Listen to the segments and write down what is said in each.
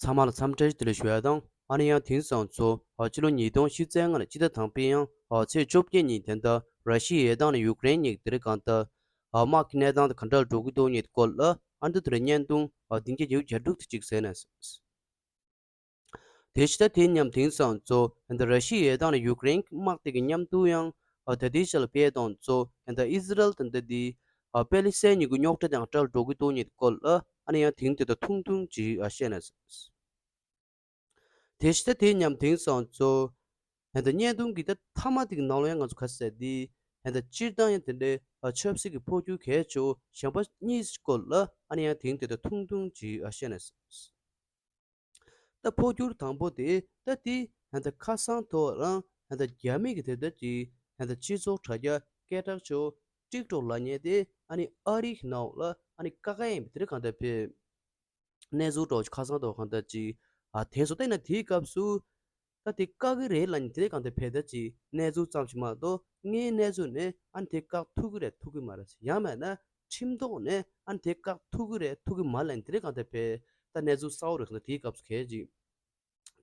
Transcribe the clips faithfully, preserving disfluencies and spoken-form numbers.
ཚང་མ་ལ་འཚམས་འདྲི་བདེ་ལེགས་ཞུ་ཡ་དང་། ཨ་ནི་ཡང་དེང་སང་ཚོ་ཨ་ཕྱི་ལོ་ཉིས་སྟོང་ཉི་ཤུ་རྩ་ལྔ་ནས་སྤྱི་ཟླ་དང་པའི་ཡང་ཨ་ཚེས་བཅོ་བརྒྱད་ཉིན་དེ་འདྲ་ར་ཤི་ཡའི་དང་ནི་ཡུཀ་རེན་གཉིས་དེ་རིང་གང་ལྟར་ཨ་དམག་གི་གནས་སྟངས་དེ་ག་འདྲ་འགྲོ་གི་འདུག་ཉིད་སྐོར་ལ་ཨ་འདི་དེ་རིང་བརྙན་ཐུང་ཨ་བདུན་བརྒྱ་བརྒྱད་ཅུ་གྱ་དྲུག་དེ་གཅིག་གསན་ནས། དེ་ཕྱི་ཟླ་དེ་མཉམ་དེང་སང་ཚོ་ཨ་འདི་ར་ཤི་ཡའི་དང་ནི་ཡུཀ་རེན་དམག་དེ་གི་མཉམ་དུ་ཡང་ཨ་ད་ལྟའི་ཆར་ལ་སྤེལ་དང་ཚོ་ཨ་འདི་ཨི་ཟི་རལ་དང་འདི་དེ་ཨ་པེ་ལི་སི་ཐན་གཉིས་ཀྱི་རྙོག་དྲ་དང་ག་འདྲ་འགྲོ་གི་འདུག་ཉིད་སྐོར་ལ་ཨ་ནི་ཡང་དེང་དེ་ད་ཐུང་ཐུང་ཅིག་ཨ་བཤད་ནས། དེ་ཕྱི་ཟླ་དེ་མཉམ་དེང་སང་ཚོ་ཧན་ད་བརྙན་ཐུང་གི་ད་མཐའ་མ་དེ་གི་ནང་ལ་ཡང་ང་ཚོ་ག་ཟེར་དེ་ཧན་ད་སྤྱིར་བཏང་ཡང་དེ་འདྲའི་ཨ་ཆབ་སྲིད་ཀྱི་འཕོ་འགྱུར་གལ་ཆེ་བོ་གཞན་པ་གཉིས་སྐོར་ལ་ཨ་ནི་ཡང་དེང་དེ་ད་ཐུང་ཐུང་ཅིག་ཨ་བཤད་ནས། ད་འཕོ་འགྱུར་དང་པོ་དེ་ད་དེ་ཧན་ད་ཁ་སང་ཐོག་རང་ཧན་ད་རྒྱ་མི་གི་དེ་ད་ཀྱི་ཧན་ད་སྤྱི་ཚོགས་དྲ་རྒྱ་སྐད་གྲགས་ཆེ་བོ་ཊིག་ཊོག་ལབ་མཁན་དེ་ཨ་ནི་ཨ་རི་གི་ནང་ལ་ཨ་ནི་བཀག་ཡ་ཡིན་པ་དེ་རིང་གང་ལྟར་ཕེབས། གནས་ཚུལ་འདྲ་བོ་ཅིག་ཁ་སང་ཐོག་གང་ལྟར་ཅིག་ཨ་དེ་ཚོ་བལྟས་ན་དེའི་སྐབས་སུ་ད་དེ་བཀག་གི་རེད་ལབ་ནས་དེ་གང་ལྟར་ཕེབས་ད་ཅིག་གནས་ཚུལ་ཙམ་ཞིག་མ་གཏོགས་དངོས་གནས་ཚུལ་ནས་ཨ་ནི་དེ་བཀག་ཐུབ་ཀྱི་རེད་ཐུབ་ཀྱི་མ་རེད། ཡང་མེད་ན་ཁྲིམས་ཐོག་ནས་ཨ་ནི་དེ་བཀག་ཐུབ་ཀྱི་རེད་ཐུབ་ཀྱི་མ་རེད་ལབ་ནས་དེ་གང་ལྟར་ཕེབས་ད་གནས་ཚུལ་གསར་བ་རེད་ཟེར་ན་དེའི་སྐབས་སུ་གལ་ཅིག་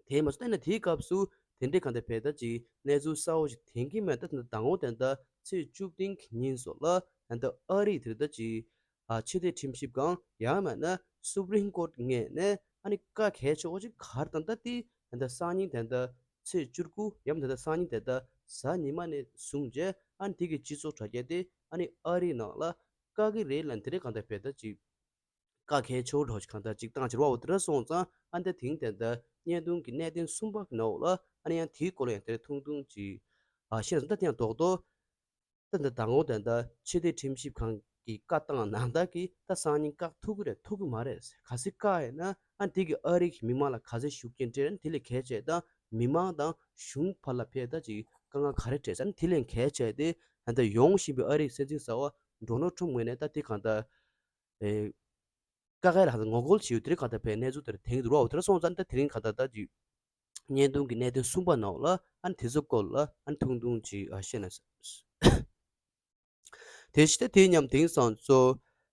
དེ་མ་ཟད་ན་དེའི་སྐབས་སུ་དེ་འདྲའི་གང་ལྟར་ཕེབས་ད་ཅིག་གནས་ཚུལ་གསར་བ་ཞིག་དེང་གི་མེད་ད་ད་ལྟ་དང་པོ་དེ་འདྲ་ཚེས་བཅུ་བདུན་གྱི་ཉིན་སོགས་ལ་ད་ལྟ་ཨ་རིའི་དེ་ད་ཅིག་ཨ་ཆེས་མཐོའི་ཁྲིམས་ཞིབ་ཁང་ཡང་མེད་ན་སུ་པྲིམ་ཀོར་ངོས་ནས་ཨ་ནི་བཀའ་གལ་ཆེ་བོ་ཅིག་ག་རེ་བཏང་ད་དེ་ད་ལྟ་སང་ཉིན་དེ་འདྲ་ཚེས་བཅུ་དགུ་ཡང་ད་ལྟ་སང་ཉིན་དེ་འདྲ་གཟའ་ཉི་མ་ནས་བཟུང་རྗེས་ཨ་ནི་དེ་གི་སྤྱི་ཚོགས་དྲ་རྒྱ་དེ་ཨ་ནི་ཨ་རིའི་ནང་ལ་བཀག་གི་རེད་ལབ་དེ་འདྲའི་གང་ལྟར་ཕེབས་ད་ཅིག་བཀའ་གལ་ཆེ་བོ་འདྲ་བོ་ཅིག་གང་ལྟར་ཅིག་བཏང་ཕྱིར་བ་འོ་དེ་འདྲ་སོང་ཙང་ཨ་ནི་ད་དེང་དེ་འདྲ་བརྙན་ཐུང་གི་གནད་དོན་གསུམ་པ་གི་ནང་འོག་ལ་ཨ་ནི་ཡང་དེའི་སྐོར་ལ་ཡང་དེ་ཐུང་ཐུང་ཅིག་ཨ་བཤད་སོང་། ད་དེ་ཡང་རྡོག་རྡོག་ད་འདི་དང་པོ་དེ་འདྲ་ཆེས་མཐོའི་ཁྲིམས་ཞིབ་ཁང་གི་བཀའ་བཏང་ནང་ལྟར་གྱི་ད་སང་ཉིན་བཀག་ཐུབ་ཀྱི་རེད་ཐུབ་ཀྱི་མ་རེད། གལ་སྲིད་བཀག་ཡོད་ན་ཨ་ནི་དེ་གི་ཨ་རི་གི་མི་མང་ལ་ག་ཚོད་ཤུགས་རྐྱེན་སྤྲད་ན་དེ་ལས་གལ་ཆེ་ད་མི་མང་དང་གཞུང་བར་ལ་ཕེབས་ད་ཅིག་དཀའ་ངལ་ག་རེ་འཕྲད་ས་ནི་དེ་ལས་གལ་ཆེ་དེ་ད་ལྟ་ཡོང་བཞིན་པའི་ཨ་རིའི་སྲིད་འཛིན་གསར་བ་ཌོ་ནལ་ཊམ་ངོས་ནས་ད་དེ་གང་ལྟར་ཨེ། བཀའ་ཁ་ལ་ཧ་ད་ངོ་རྒོལ་བྱེད་ཡུལ་དེ་རིང་ག་ད་བས་གནས་ཚུལ་དེར་དེང་དུ་རོ་དེར་སོང་ཙང་ད་དེ་རིང་ག་ད་ད་ཅིག་བརྙན་ཐུང་གི་གནད་དོན་གསུམ་པ་ནང་ལ་ཨ་ནི་དེ་ཚོ་སྐོར་ལ་ཨ་ནི་ཐུང་ཐུང་ཅིག་ཨ་བཤད་ན་ཟེར། དེ་ཕྱི་ད་དེ་མཉམ་དེང་སང་ཚོ་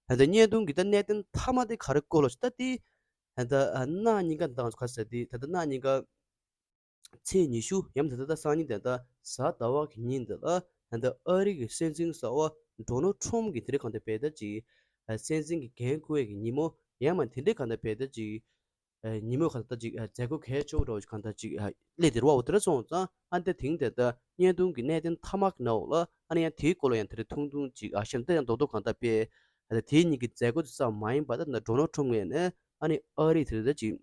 ཧ་ད་བརྙན་ཐུང་གི་ད་གནད་དོན་མཐའ་མ་དེ་ག་རེ་སྐོར་ལ་ཞིག་ད་དེ་ཧ་ད་ཨ་གནངས་ཉིན་ཀ་དང་ག་ཟེར་དེ་ད་ད་གནངས་ཉིན་ཀ་ཚེས་ཉི་ཤུ་ཡང་ད་ལྟ་སང་ཉིན་དེ་ད་གཟའ་ཟླ་བ་གི་ཉིན་དེ་ལ་ད་ལྟ་ཨ་རི་གི་སྲིད་འཛིན་གསར་བ་ཌོ་ནལ་ཊམ་གྱིས་དེ་རིང་གང་ལྟར་བས་ད་ཅིག་སྲིད་འཛིན་གྱི་འགན་འཁུར་བའི་གི་ཉིན་མོ་ཡང་མ་དེ་འདྲའི་གང་ལྟར་བས་ད་ཅིག་ཉིན་མོ་གང་ལྟར་ཅིག་མཛད་སྒོ་གལ་ཆེ་བོ་འདྲ་བོ་ཞིག་གང་ལྟར་ཅིག་སླེབས་དེ་རུ་བ་འོ་དེ་འདྲ་སོང་ཙང་ཨ་ནི་ད་དེང་དེ་ད་བརྙན་ཐུང་གི་གནད་དོན་མཐའ་མ་གི་ནང་འོག་ལ་ཨ་ནི་ཡང་དེའི་སྐོར་ལ་ཡང་དེ་རིང་ཐུང་ཐུང་ཅིག་ཨ་བཤད་ན་ད་ཡང་རྡོག་རྡོག་གང་ལྟར་བས་ད་དེའི་ཉིན་གྱི་མཛད་སྒོ་དེ་ཙམ་མ་ཡིན་པ་ད་ད་ཌོ་ནལ་ཊམ་ངོས་ནས་ཨ་ནི་ཨ་རི་དེ་རིང་ད་ཅིག་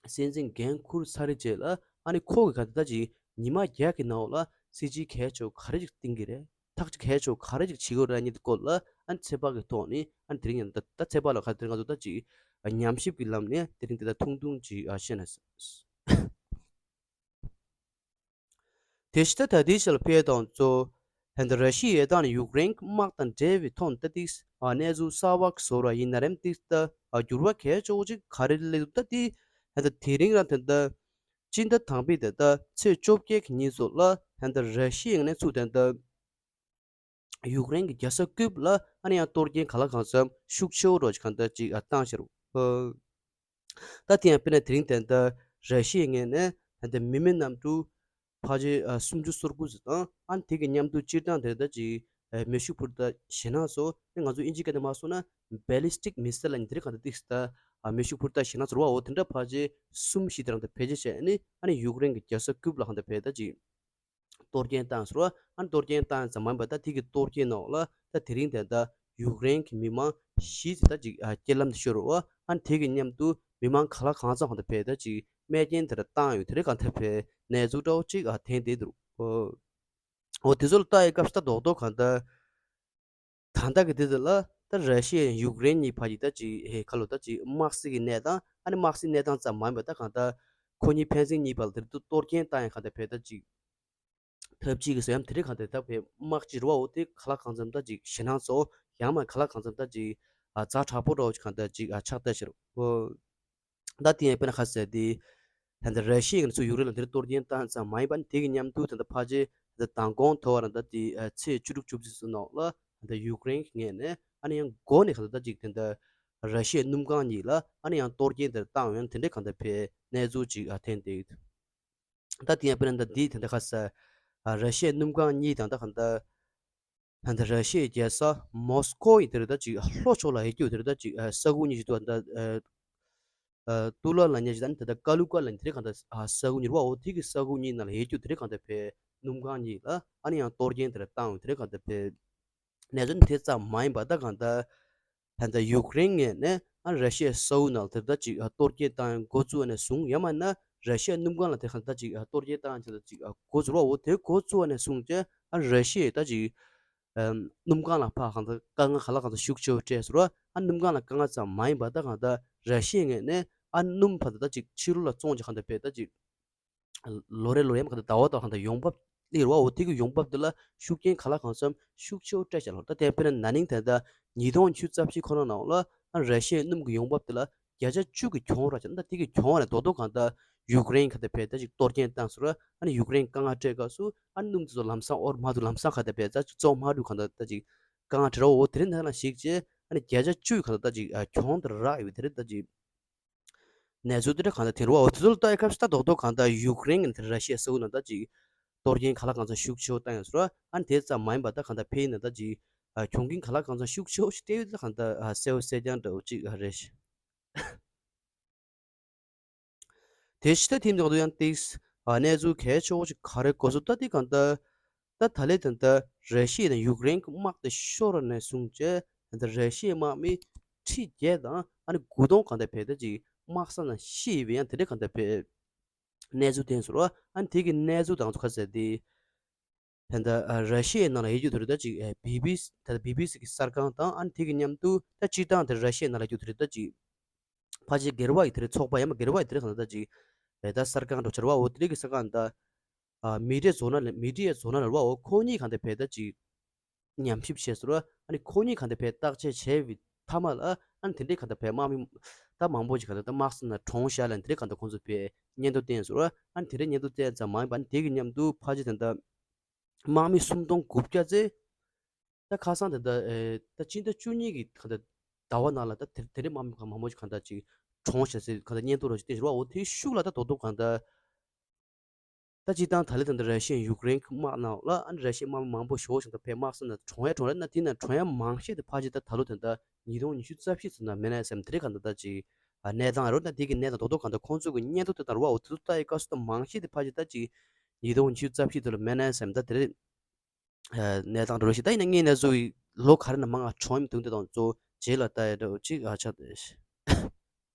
སྲིད་འཛིན་འགན་འཁུར་ཚར་རྗེས་ལ་ཨ་ནི་ཁོ་གི་ག་ད་ཅིག་ཉི་མ་བརྒྱད་ཀྱི་ནང་ལ་སྲིད་ཇུས་གལ་ཆེ་བོ་ག་རེ་ཅིག་བཏིང་གི་རེད། ཐག་གཅོད་གལ་ཆེ་བོ་ག་རེ་ཅིག་བྱེད་དགོས་རེད་ཉིད་སྐོར་ལ་ཨ་ནི་ཚོད་དཔག་གི་ཐོག་ནས་ཨ་ནི་དེ་རིང་ཡང་ད་ད་ཚོད་དཔག་ལ་ག་དེ་ང་ཚོ་ད་ཅིག་ཉམས་ཞིབ་ཀྱི་ལམ་ནས་དེ་རིང་དེ་ད་ཐུང་ཐུང་ཅིག་ཨ་བཤད་ན་ཟེར། དེ་ཕྱི་ད་ད་ལྟའི་ཆར་ལ་ཕེབས་དང་གཙོ་ཧན་ད་ར་ཤི་ཡའི་དང་ཡུཀ་རེན་དམག་དང་འབྲེལ་བའི་ཐོག་ནས་ད་ཏིག་ཨ་གནས་ཚུལ་གསར་བ་བཟོ་ར་ཡིན་ན་རེམ་ཏིག་ད་ཨ་འགྱུར་བ་གལ་ཆེ་བོ་ཅིག་ག་རེ་སླེབས་འདུག་ད་ཏིག་ཧན་ད་དེ་རིང་རང་ད་ད་སྤྱི་ཟླ་དང་པའི་ད་ད་ཚེས་བཅོ་བརྒྱད་ཀྱི་ཉིན་སོགས་ལ་ཧན་ད་ར་ཤི་ཡའི་ངོས་ནས་ཚུར་ད་ད་ཡུཀ་རེན་གྱི་རྒྱལ་ས་ཀིབ་ལ་ཨ་ནི་ཡང་གཏོར་སྐྱོན་གང་ལ་གང་འཚམ་ཤུགས་ཆེ་བོ་རོ་ཅིག་གང་ད་ཅིག་ཨ་བཏང་ཤར། ད་དེ་ཡང་དཔེར་ན་དེ་རིང་ད་ལྟ་ར་ཤི་ཡའི་ངོས་ནས་ད་ལྟ་མི་མེད་གནམ་གྲུ་ཕལ་ཆེར་ཨ་སུམ་ཅུ་སོ་དགུ་ཙམ་དང་ཨ་ནི་དེ་གི་མཉམ་དུ་སྤྱིར་བཏང་དེ་ད་ཅིག་ཨ་མེ་ཤུགས་འཕུར་མདའ་ཞེད་སྣང་ཚོ་ནི་ང་ཚོ་ཨིན་ཇི་སྐད་ནས་མ་སོང་ན་ballistic missile ལ་ནི་དེ་རིང་གང་ད་ཏིག་ད་ཨ་མེ་ཤུགས་འཕུར་མདའ་ཞེད་སྣང་ཚོ་རུ་བ་འོ་དེ་འདྲ་ཕལ་ཆེར་གསུམ་བཞི་དེ་རང་ད་ཕལ་ཆེར་བྱས་ནི་ཨ་ནི་ཡུཀ་རེན་གྱི་རྒྱལ་ས་ཀིབ་ལ་གང་ད་ཕལ་ད་ཅིག་གཏོར་སྐྱོན་བཏང་ཟེར་བ། ཨ་ནི་གཏོར་སྐྱོན་བཏང་ཙམ་མ་ཡིན་པ་ད་དེ་གི་གཏོར་སྐྱོན་ནང་ལ་ད་དེ་རིང་དེ་ད་ཡུཀ་རེན་གྱི་མི་མང་བཞི་ཙམ་ད་ཅིག་ཨ་རྐྱེན་ལམ་དུ་ཤོར་བ། ཨ་ནི་དེ་གི་མཉམ་དུ་མི་མང་ག་ལ་གང་འཚམ་གང་ད་ཕེབས་ད་ཅིག་རྨས་སྐྱོན་དེ་འདྲ་བཏང་ཡོད་དེ་རེད་གང་ད་ཕེབས་གནས་ཚུལ་འདྲ་བོ་ཅིག་ཨ་ཐོན་བསྡད་འདུག་འོ་དེ་ཚོ་ལ་ལྟ་ཡི་སྐབས་སུ་ད་རྡོག་རྡོག་གང་ད། ད་ལྟ་གི་དེ་ཚོ་ལ་ད་ར་ཤི་ཡ་ཡང་ཡུཀ་རེན་གཉིས་བར་གྱི་ད་ཅིག་ཧེ་ཁ་ལོ་ད་ཅིག་དམག་སྲིད་ཀྱི་གནས་སྟངས། ཨ་ནི་དམག་སྲིད་གནས་སྟངས་ཙམ་མ་ཡིན་པ་ད་གང་ལྟར་ཁོ་གཉིས་ཕན་ཚུན་གཉིས་བར་ལ་དེར་དུ་གཏོར་སྐྱོན་བཏང་ཡང་གང་ལྟར་བས་ད་ཅིག་འཐབ་ཇུས་ཀྱི་ཟེར་ཡང་དེ་རིང་གང་ལྟར་ད་བས་དམག་ཅིག་རུ་བ་འོ་དེ་ག་ལ་གང་འཚམ་ད་ཅིག་ཞེད་སྣང་ཚོ་ཡང་མ་ག་ལ་གང་འཚམ་ད་ཅིག་ཨ་ཛ་དྲག་པོ་འདྲ་བོ་ཅིག་གང་ལྟར་ཅིག་ཨ་ཆགས་བསྡད་ཤག་འོ། ད་དེ་ཡང་དཔེར་ན་ཁ་གསལ་ཏེ། ད་ལྟ་ར་ཤི་ཡ་ཡིན་ན་ཚུར་ཡུཀ་རེན་ལ་འདིར་གཏོར་སྐྱོན་བཏང་ཙམ་མ་ཡིན་པ་ནི་དེ་གི་མཉམ་དུ་ད་ལྟ་ཕལ་ཆེར་ད་ལྟ་མདང་དགོང་དོ་བར་ད་ལྟ་ཚེས་བཅུ་དྲུག་བཅུ་བཞི་ཚོ་ནང་ལ་ད་ལྟ་ཡུཀ་རེན་གྱི་ངོས་ནས་ཨ་ནི་ཡང་འགོ་ནས་ག་ད་ལྟ་ཅིག་དེ་འདྲ་ ར་ཤི་ཡའི་སྣུམ་ཁང་གཉིས་ལ་ཨ་ནི་ཡང་གཏོར་སྐྱོན་དེར་བཏང་ཡོད་དེ་འདྲའི་གང་ལྟར་ཕའི་གནས་ཚུལ་ཅིག་ཨ་ཐོན་ཏེ་ཡོད། ད་དེ་ཡང་དཔེར་ན་ད་འདི་དེ་འདྲ་ཁ་ས་ཨ་ར་ཤི་ཡའི་སྣུམ་ཁང་གཉིས་དང་ད་གང་ལྟར་ད་ལྟ་ར་ཤི་ཡའི་རྒྱལ་ས་མོ་སི་ཀོ་ཡི་དེར་ད་ཅིག་ལྷོ་ཕྱོགས་ལ་ཡོད་རྒྱུ་དེར་ད་ཅིག་ས་ཁུག་གཉིས་ཤིག་འདུག་ད་ཨ་ཏུ་ལ་ལབ་མཁན་ཞིག་ད་ནི་ད་ལྟ་ཀ་ལུ་ཀ་ལབ་མཁན་དེ་རིང་གང་ལྟར་ས་ཁུག་གཉིས་རེད་པ། འོ་དེ་གི་ས་ཁུག་གཉིས་ནང་ལ་ཡོད་རྒྱུ་དེ་རིང་གང་ལྟར་ཕའི་སྣུམ་ཁང་གཉིས་ལ་ཨ་ནི་ཡང་གཏོར་སྐྱོན་དེར་བཏང་ཡོད་དེ་རིང་གང་ལྟར་ཕའི་གནས་ཚུལ་དེ་ཙམ་མ་ཡིན་པ་ད་གང་ལྟར་ད་ལྟ་ཡུཀ་རེན་ངོས་ནས་ཨ་ར་ཤི་ཡའི་ས་ཁུག་ནང་དེར་ད་ཅིག་གཏོར་སྐྱོན་བཏང་ཡ་འགོ་བཙུགས་པ་ནས་བཟུང་ཡང་མིན་ན་ར་ཤི་ཡའི་སྣུམ་ཁང་ལ་དེ་གང་ལྟར་ཅིག་གཏོར་སྐྱོན་བཏང་ཡ་ད་ཅིག་འགོ་བཙུགས་པ། འོ་དེ་འགོ་བཙུགས་པ་ནས་བཟུང་ཅེ་ཨ་ར་ཤི་ཡའི་ད་ཅིག་ཨམ་སྣུམ་ཁང་ལ་ཕར་གང་ལྟར་དཀའ་ངལ་ག་ལ་གང་ལྟར་ཤུགས་ཆེ་བོ་སྤྲད་ཟེར་བ། ཨ་སྣུམ་ཁང་ལ་དཀའ་ངལ་ཙམ་མ་ཡིན་པ་ད་གང་ལྟར་ར་ཤི་ཡའི་ངོས་ནས་ཨ་སྣུམ་ཕར་ད་ཅིག་ཕྱི་ལོགས་ལ་བཙོང་ཅེ་གང་ལྟར་ཕའི་ད་ཅིག་ལོ་རེ་ལོ་རེ་མ་གང་ལྟར་ཟླ་བ་ཟླ་བ་གང་ལྟར་ཡོང་འབབ་སླེབས་རེད་པ། འོ་དེ་གི་ཡོང་འབབ་དེ་ལ་ཤུགས་རྐྱེན་ག་ལ་གང་འཚམ་ཤུགས་ཆེ་བོ་སྤྲད་བཞག་ལ། ད་དེ་དཔེར་ན་ན་ནིང་དེ་ད་ཉིས་སྟོང་ཉི་ཤུ་རྩ་བཞི་ཁོ་ན་ནང་ལ་ཨ་ར་ཤི་ཡའི་སྣུམ་གྱི་ཡོང་འབབ་དེ་ལ་བརྒྱ་ཆ་བཅུ་གི་གྱོང་རག་ཅེ་ད་དེ་གི་གྱོང་རག་ནས་རྡོག་རྡོག་གང་ལྟར་ཡུཀ་རེན་གང་ལྟར་ཕའི་ད་ཅིག་གཏོར་སྐྱོན་བཏང་ཟེར་བ། ཨ་ནི་ཡུཀ་རེན་དཀའ་ངལ་འཕྲད་སྐབས་སུ་ཨ་ནི་སྣུམ་དེ་ཚོ་ལམ་སང་ཨོར་མ་ཐུག་ལམ་སང་གང་ལྟར་ཕའི་ད་ཅིག་བཙོང་མ་ཐུབ་གང་ལྟར་ད་ཅིག་དཀའ་ངལ་འཕྲད་རེད་པ། འོ་དེ་རིང་ནང་ལ་གཞིགས་ཅེ་ཨ་ནི་བརྒྱ་ཆ་བཅུ་གང་ལྟར་ད་ཅིག་གྱོང་དེ་རག་ཡོད་པའི་དེ་རིང་ད་ཅིག་གནས་ཚུལ་དེ་འདྲ་གང་ལྟར་ཐོན་རེད་པ། འོ་དེ་ཚོ་ལ་ལྟ་ཡི་སྐབས་སུ་ད་རྡོག་རྡོག་གང་ལྟར་ཡུཀ་རེན་གྱི་དེ་ར་ཤི་ཡའི་ས་ཁུག་ནང་ད་ཅིག་གཏོར་སྐྱོན་ག་ལ་གང་འཚམ་ཤུགས་ཆེ་བོ་བཏང་ཡོད་ཟེར་བ། ཨ་ནི་དེ་ཙམ་མ་ཡིན་པ་ད་གང་ལྟར་ཕའི་ནང་ད་ཅིག་ཨ་གྱོང་གུན་ག་ལ་གང་འཚམ་ཤུགས་ཆེ་བོ་ཞིག་སྤྲད་ཡོད་ད་གང་ལྟར་ཨ་གསལ་པོ་གསལ་རྐྱང་འདྲ་བོ་ཅིག་ཨ་རེད། དེ་ཕྱི་ད་ཐིམ་ཐོག་ཏུ་ཡང་ཏིགས་ཨ་གནས་ཚུལ་གལ་ཆེ་བོ་ཞིག་ག་རེ་གོ་སོང་ད་དེ་གང་ལྟར་ད་ད་ལས་ད་ལྟ་ར་ཤི་ཡ་དང་ཡུཀ་རེན་གྱི་དམག་དེ་ཤོར་བ་ནས་བཟུང་བྱས་ད་ལྟ་ར་ཤི་ཡའི་དམག་མི་ཁྲི་བརྒྱད་དང་ཨ་ནི་དགུ་སྟོང་གང་ལྟར་ཕའི་ད་ཅིག་དམག་ས་ནང་ཤི་ཡོད་པའི་ཡང་དེ་འདྲ་གང་ལྟར་ཕའི་གནས་ཚུལ་ཐོན་སོང་ར། ཨ་ནི་དེ་གི་གནས་ཚུལ་དང་ཚོ་ཁ་གསལ་ཏེ། ད་ལྟ་ཨ་ར་ཤི་ཡའི་ནང་ལ་ཡོད་རྒྱུ་དེ་རེད་ད་ཅིག་ཨ་བི་བི་སི་ད་ལྟ་བི་བི་སི་གི་གསར་ཁང་དང་ཨ་ནི་དེ་གི་མཉམ་དུ་ད་སྤྱིར་བཏང་དེ་ར་ཤི་ཡའི་ནང་ལ་ཡོད་རྒྱུ་དེ་རེད་ད་ཅིག་ཕལ་ཆེར་སྒེར་པ་ཡི་དེ་རེད་ཚོགས་པ་ཡང་མ་སྒེར་པ་ཡི་དེ་རེད་གང་ལྟར་ད་ཅིག་ཨ་ད་གསར་ཁང་འགྲོ་ཆེ་རེད་པ། འོ་དེ་རིགས་ཀྱི་གསར་ཁང་ད་ཨ་མི་ཌི་ཡ་ཛོ་ན་ལ་མི་ཌི་ཡ་ཛོ་ན་ལ་རེད་པ། འོ་ཁོ་གཉིས་གང་ལྟར་ཕའི་ད་ཅིག་ཉམས་ཞིབ་བྱས་སོང་ར། ཨ་ནི་ཁོ་གཉིས་གང་ལྟར་ཕའི་བརྟག་དཔྱད་བྱས་པའི་མཐའ་མ་ལ་ཨ་ནི་དེ་འདྲའི་གང་ལྟར་ཕའི་དམག་མི་ད་མང་པོ་ཞིག་གང་ལྟར་ད་དམག་ས་ནང་གྲོངས་ཤག་ལབ་དེ་འདྲའི་གང་ལྟར་ཁོང་ཚོ་ཕའི་སྙན་ཐོ་བསྟན་སོང་ར། ཨ་ནི་དེ་འདྲའི་སྙན་ཐོ་བསྟན་ཙམ་མ་ཡིན་པ་ཨ་ནི་དེ་གི་མཉམ་དུ་ཕལ་ཆེར་ད་ལྟ་དམག་མི་སུམ་སྟོང་དགུ་བརྒྱ་ཙམ་ད་ཁ་སང་ད་ལྟ་ཨེ་ད་སྤྱི་ཟླ་བཅུ་གཉིས་ཀྱི་གང་ལྟར་ཟླ་བ་ནང་ལ་ད་དེ་དེ་འདྲའི་དམག་མི་གང་མང་པོ་ཞིག་གང་ལྟར་ཅིག་གྲོངས་ཤག་ཟེར་གང་ལྟར་སྙན་ཐོ་རོ་ཞིག་བསྟན་ཞོར་བ། འོ་དེའི་ཤུགས་ལ་ད་རྡོག་རྡོག་གང་ལྟར་ད་སྤྱིར་བཏང་ད་ལས་ད་ལྟ་ར་ཤི་ཡ་ཡུཀ་རེན་གྱི་དམག་ནང་ལ་ཨ་ནི་ར་ཤི་ཡའི་དམག་མི་མང་པོ་ཞེ་པོ་ཞིག་ད་ཕའི་དམག་ས་ནང་གྲོངས་ཡ་གྲོངས་རེད་ན། དེ་ནང་གྲོངས་ཡ་མང་ཤོས་དེ་ཕལ་ཆེར་ད་ད་ལོ་ད་ལྟ་ཉིས་སྟོང་ཉི་ཤུ་རྩ་བཞི་ཙམ་ནང་མེད་ན་བསམ་དེ་རིང་གང་ལྟར་ད་ཅིག་ཨ་གནས་སྟངས་རེད་ན། དེ་གི་གནས་སྟངས་རྡོག་རྡོག་གང་ལྟར་ཁོང་ཚོ་གི་སྙན་ཐོ་དེ་ལྟར་བ། འོ་དེ་ཚོ་ལྟ་ཡི་སྐབས་སུ་ད་མང་ཤོས་དེ་ཕལ་ཆེར་ད་ཅིག་ཉིས་སྟོང་ཉི་ཤུ་རྩ་བཞི་དེ་ལ་མེད་ན་བསམ་ད་དེ་རིང་ཨ་གནས་སྟངས་འགྲོ་རོགས་ཞིག་ད་ཡིན་ན་ངས་གནས་ཚུལ་ལོ་ག་རེ་ན་མང་ང་གྲོངས་ཡིན་དུང་དེ་དང་གཙོ་བོ་རྗེས་ལ་ལྟ་ཡ་འདྲ་བོ་ཅིག་ཨ་ཆགས་ཏེ།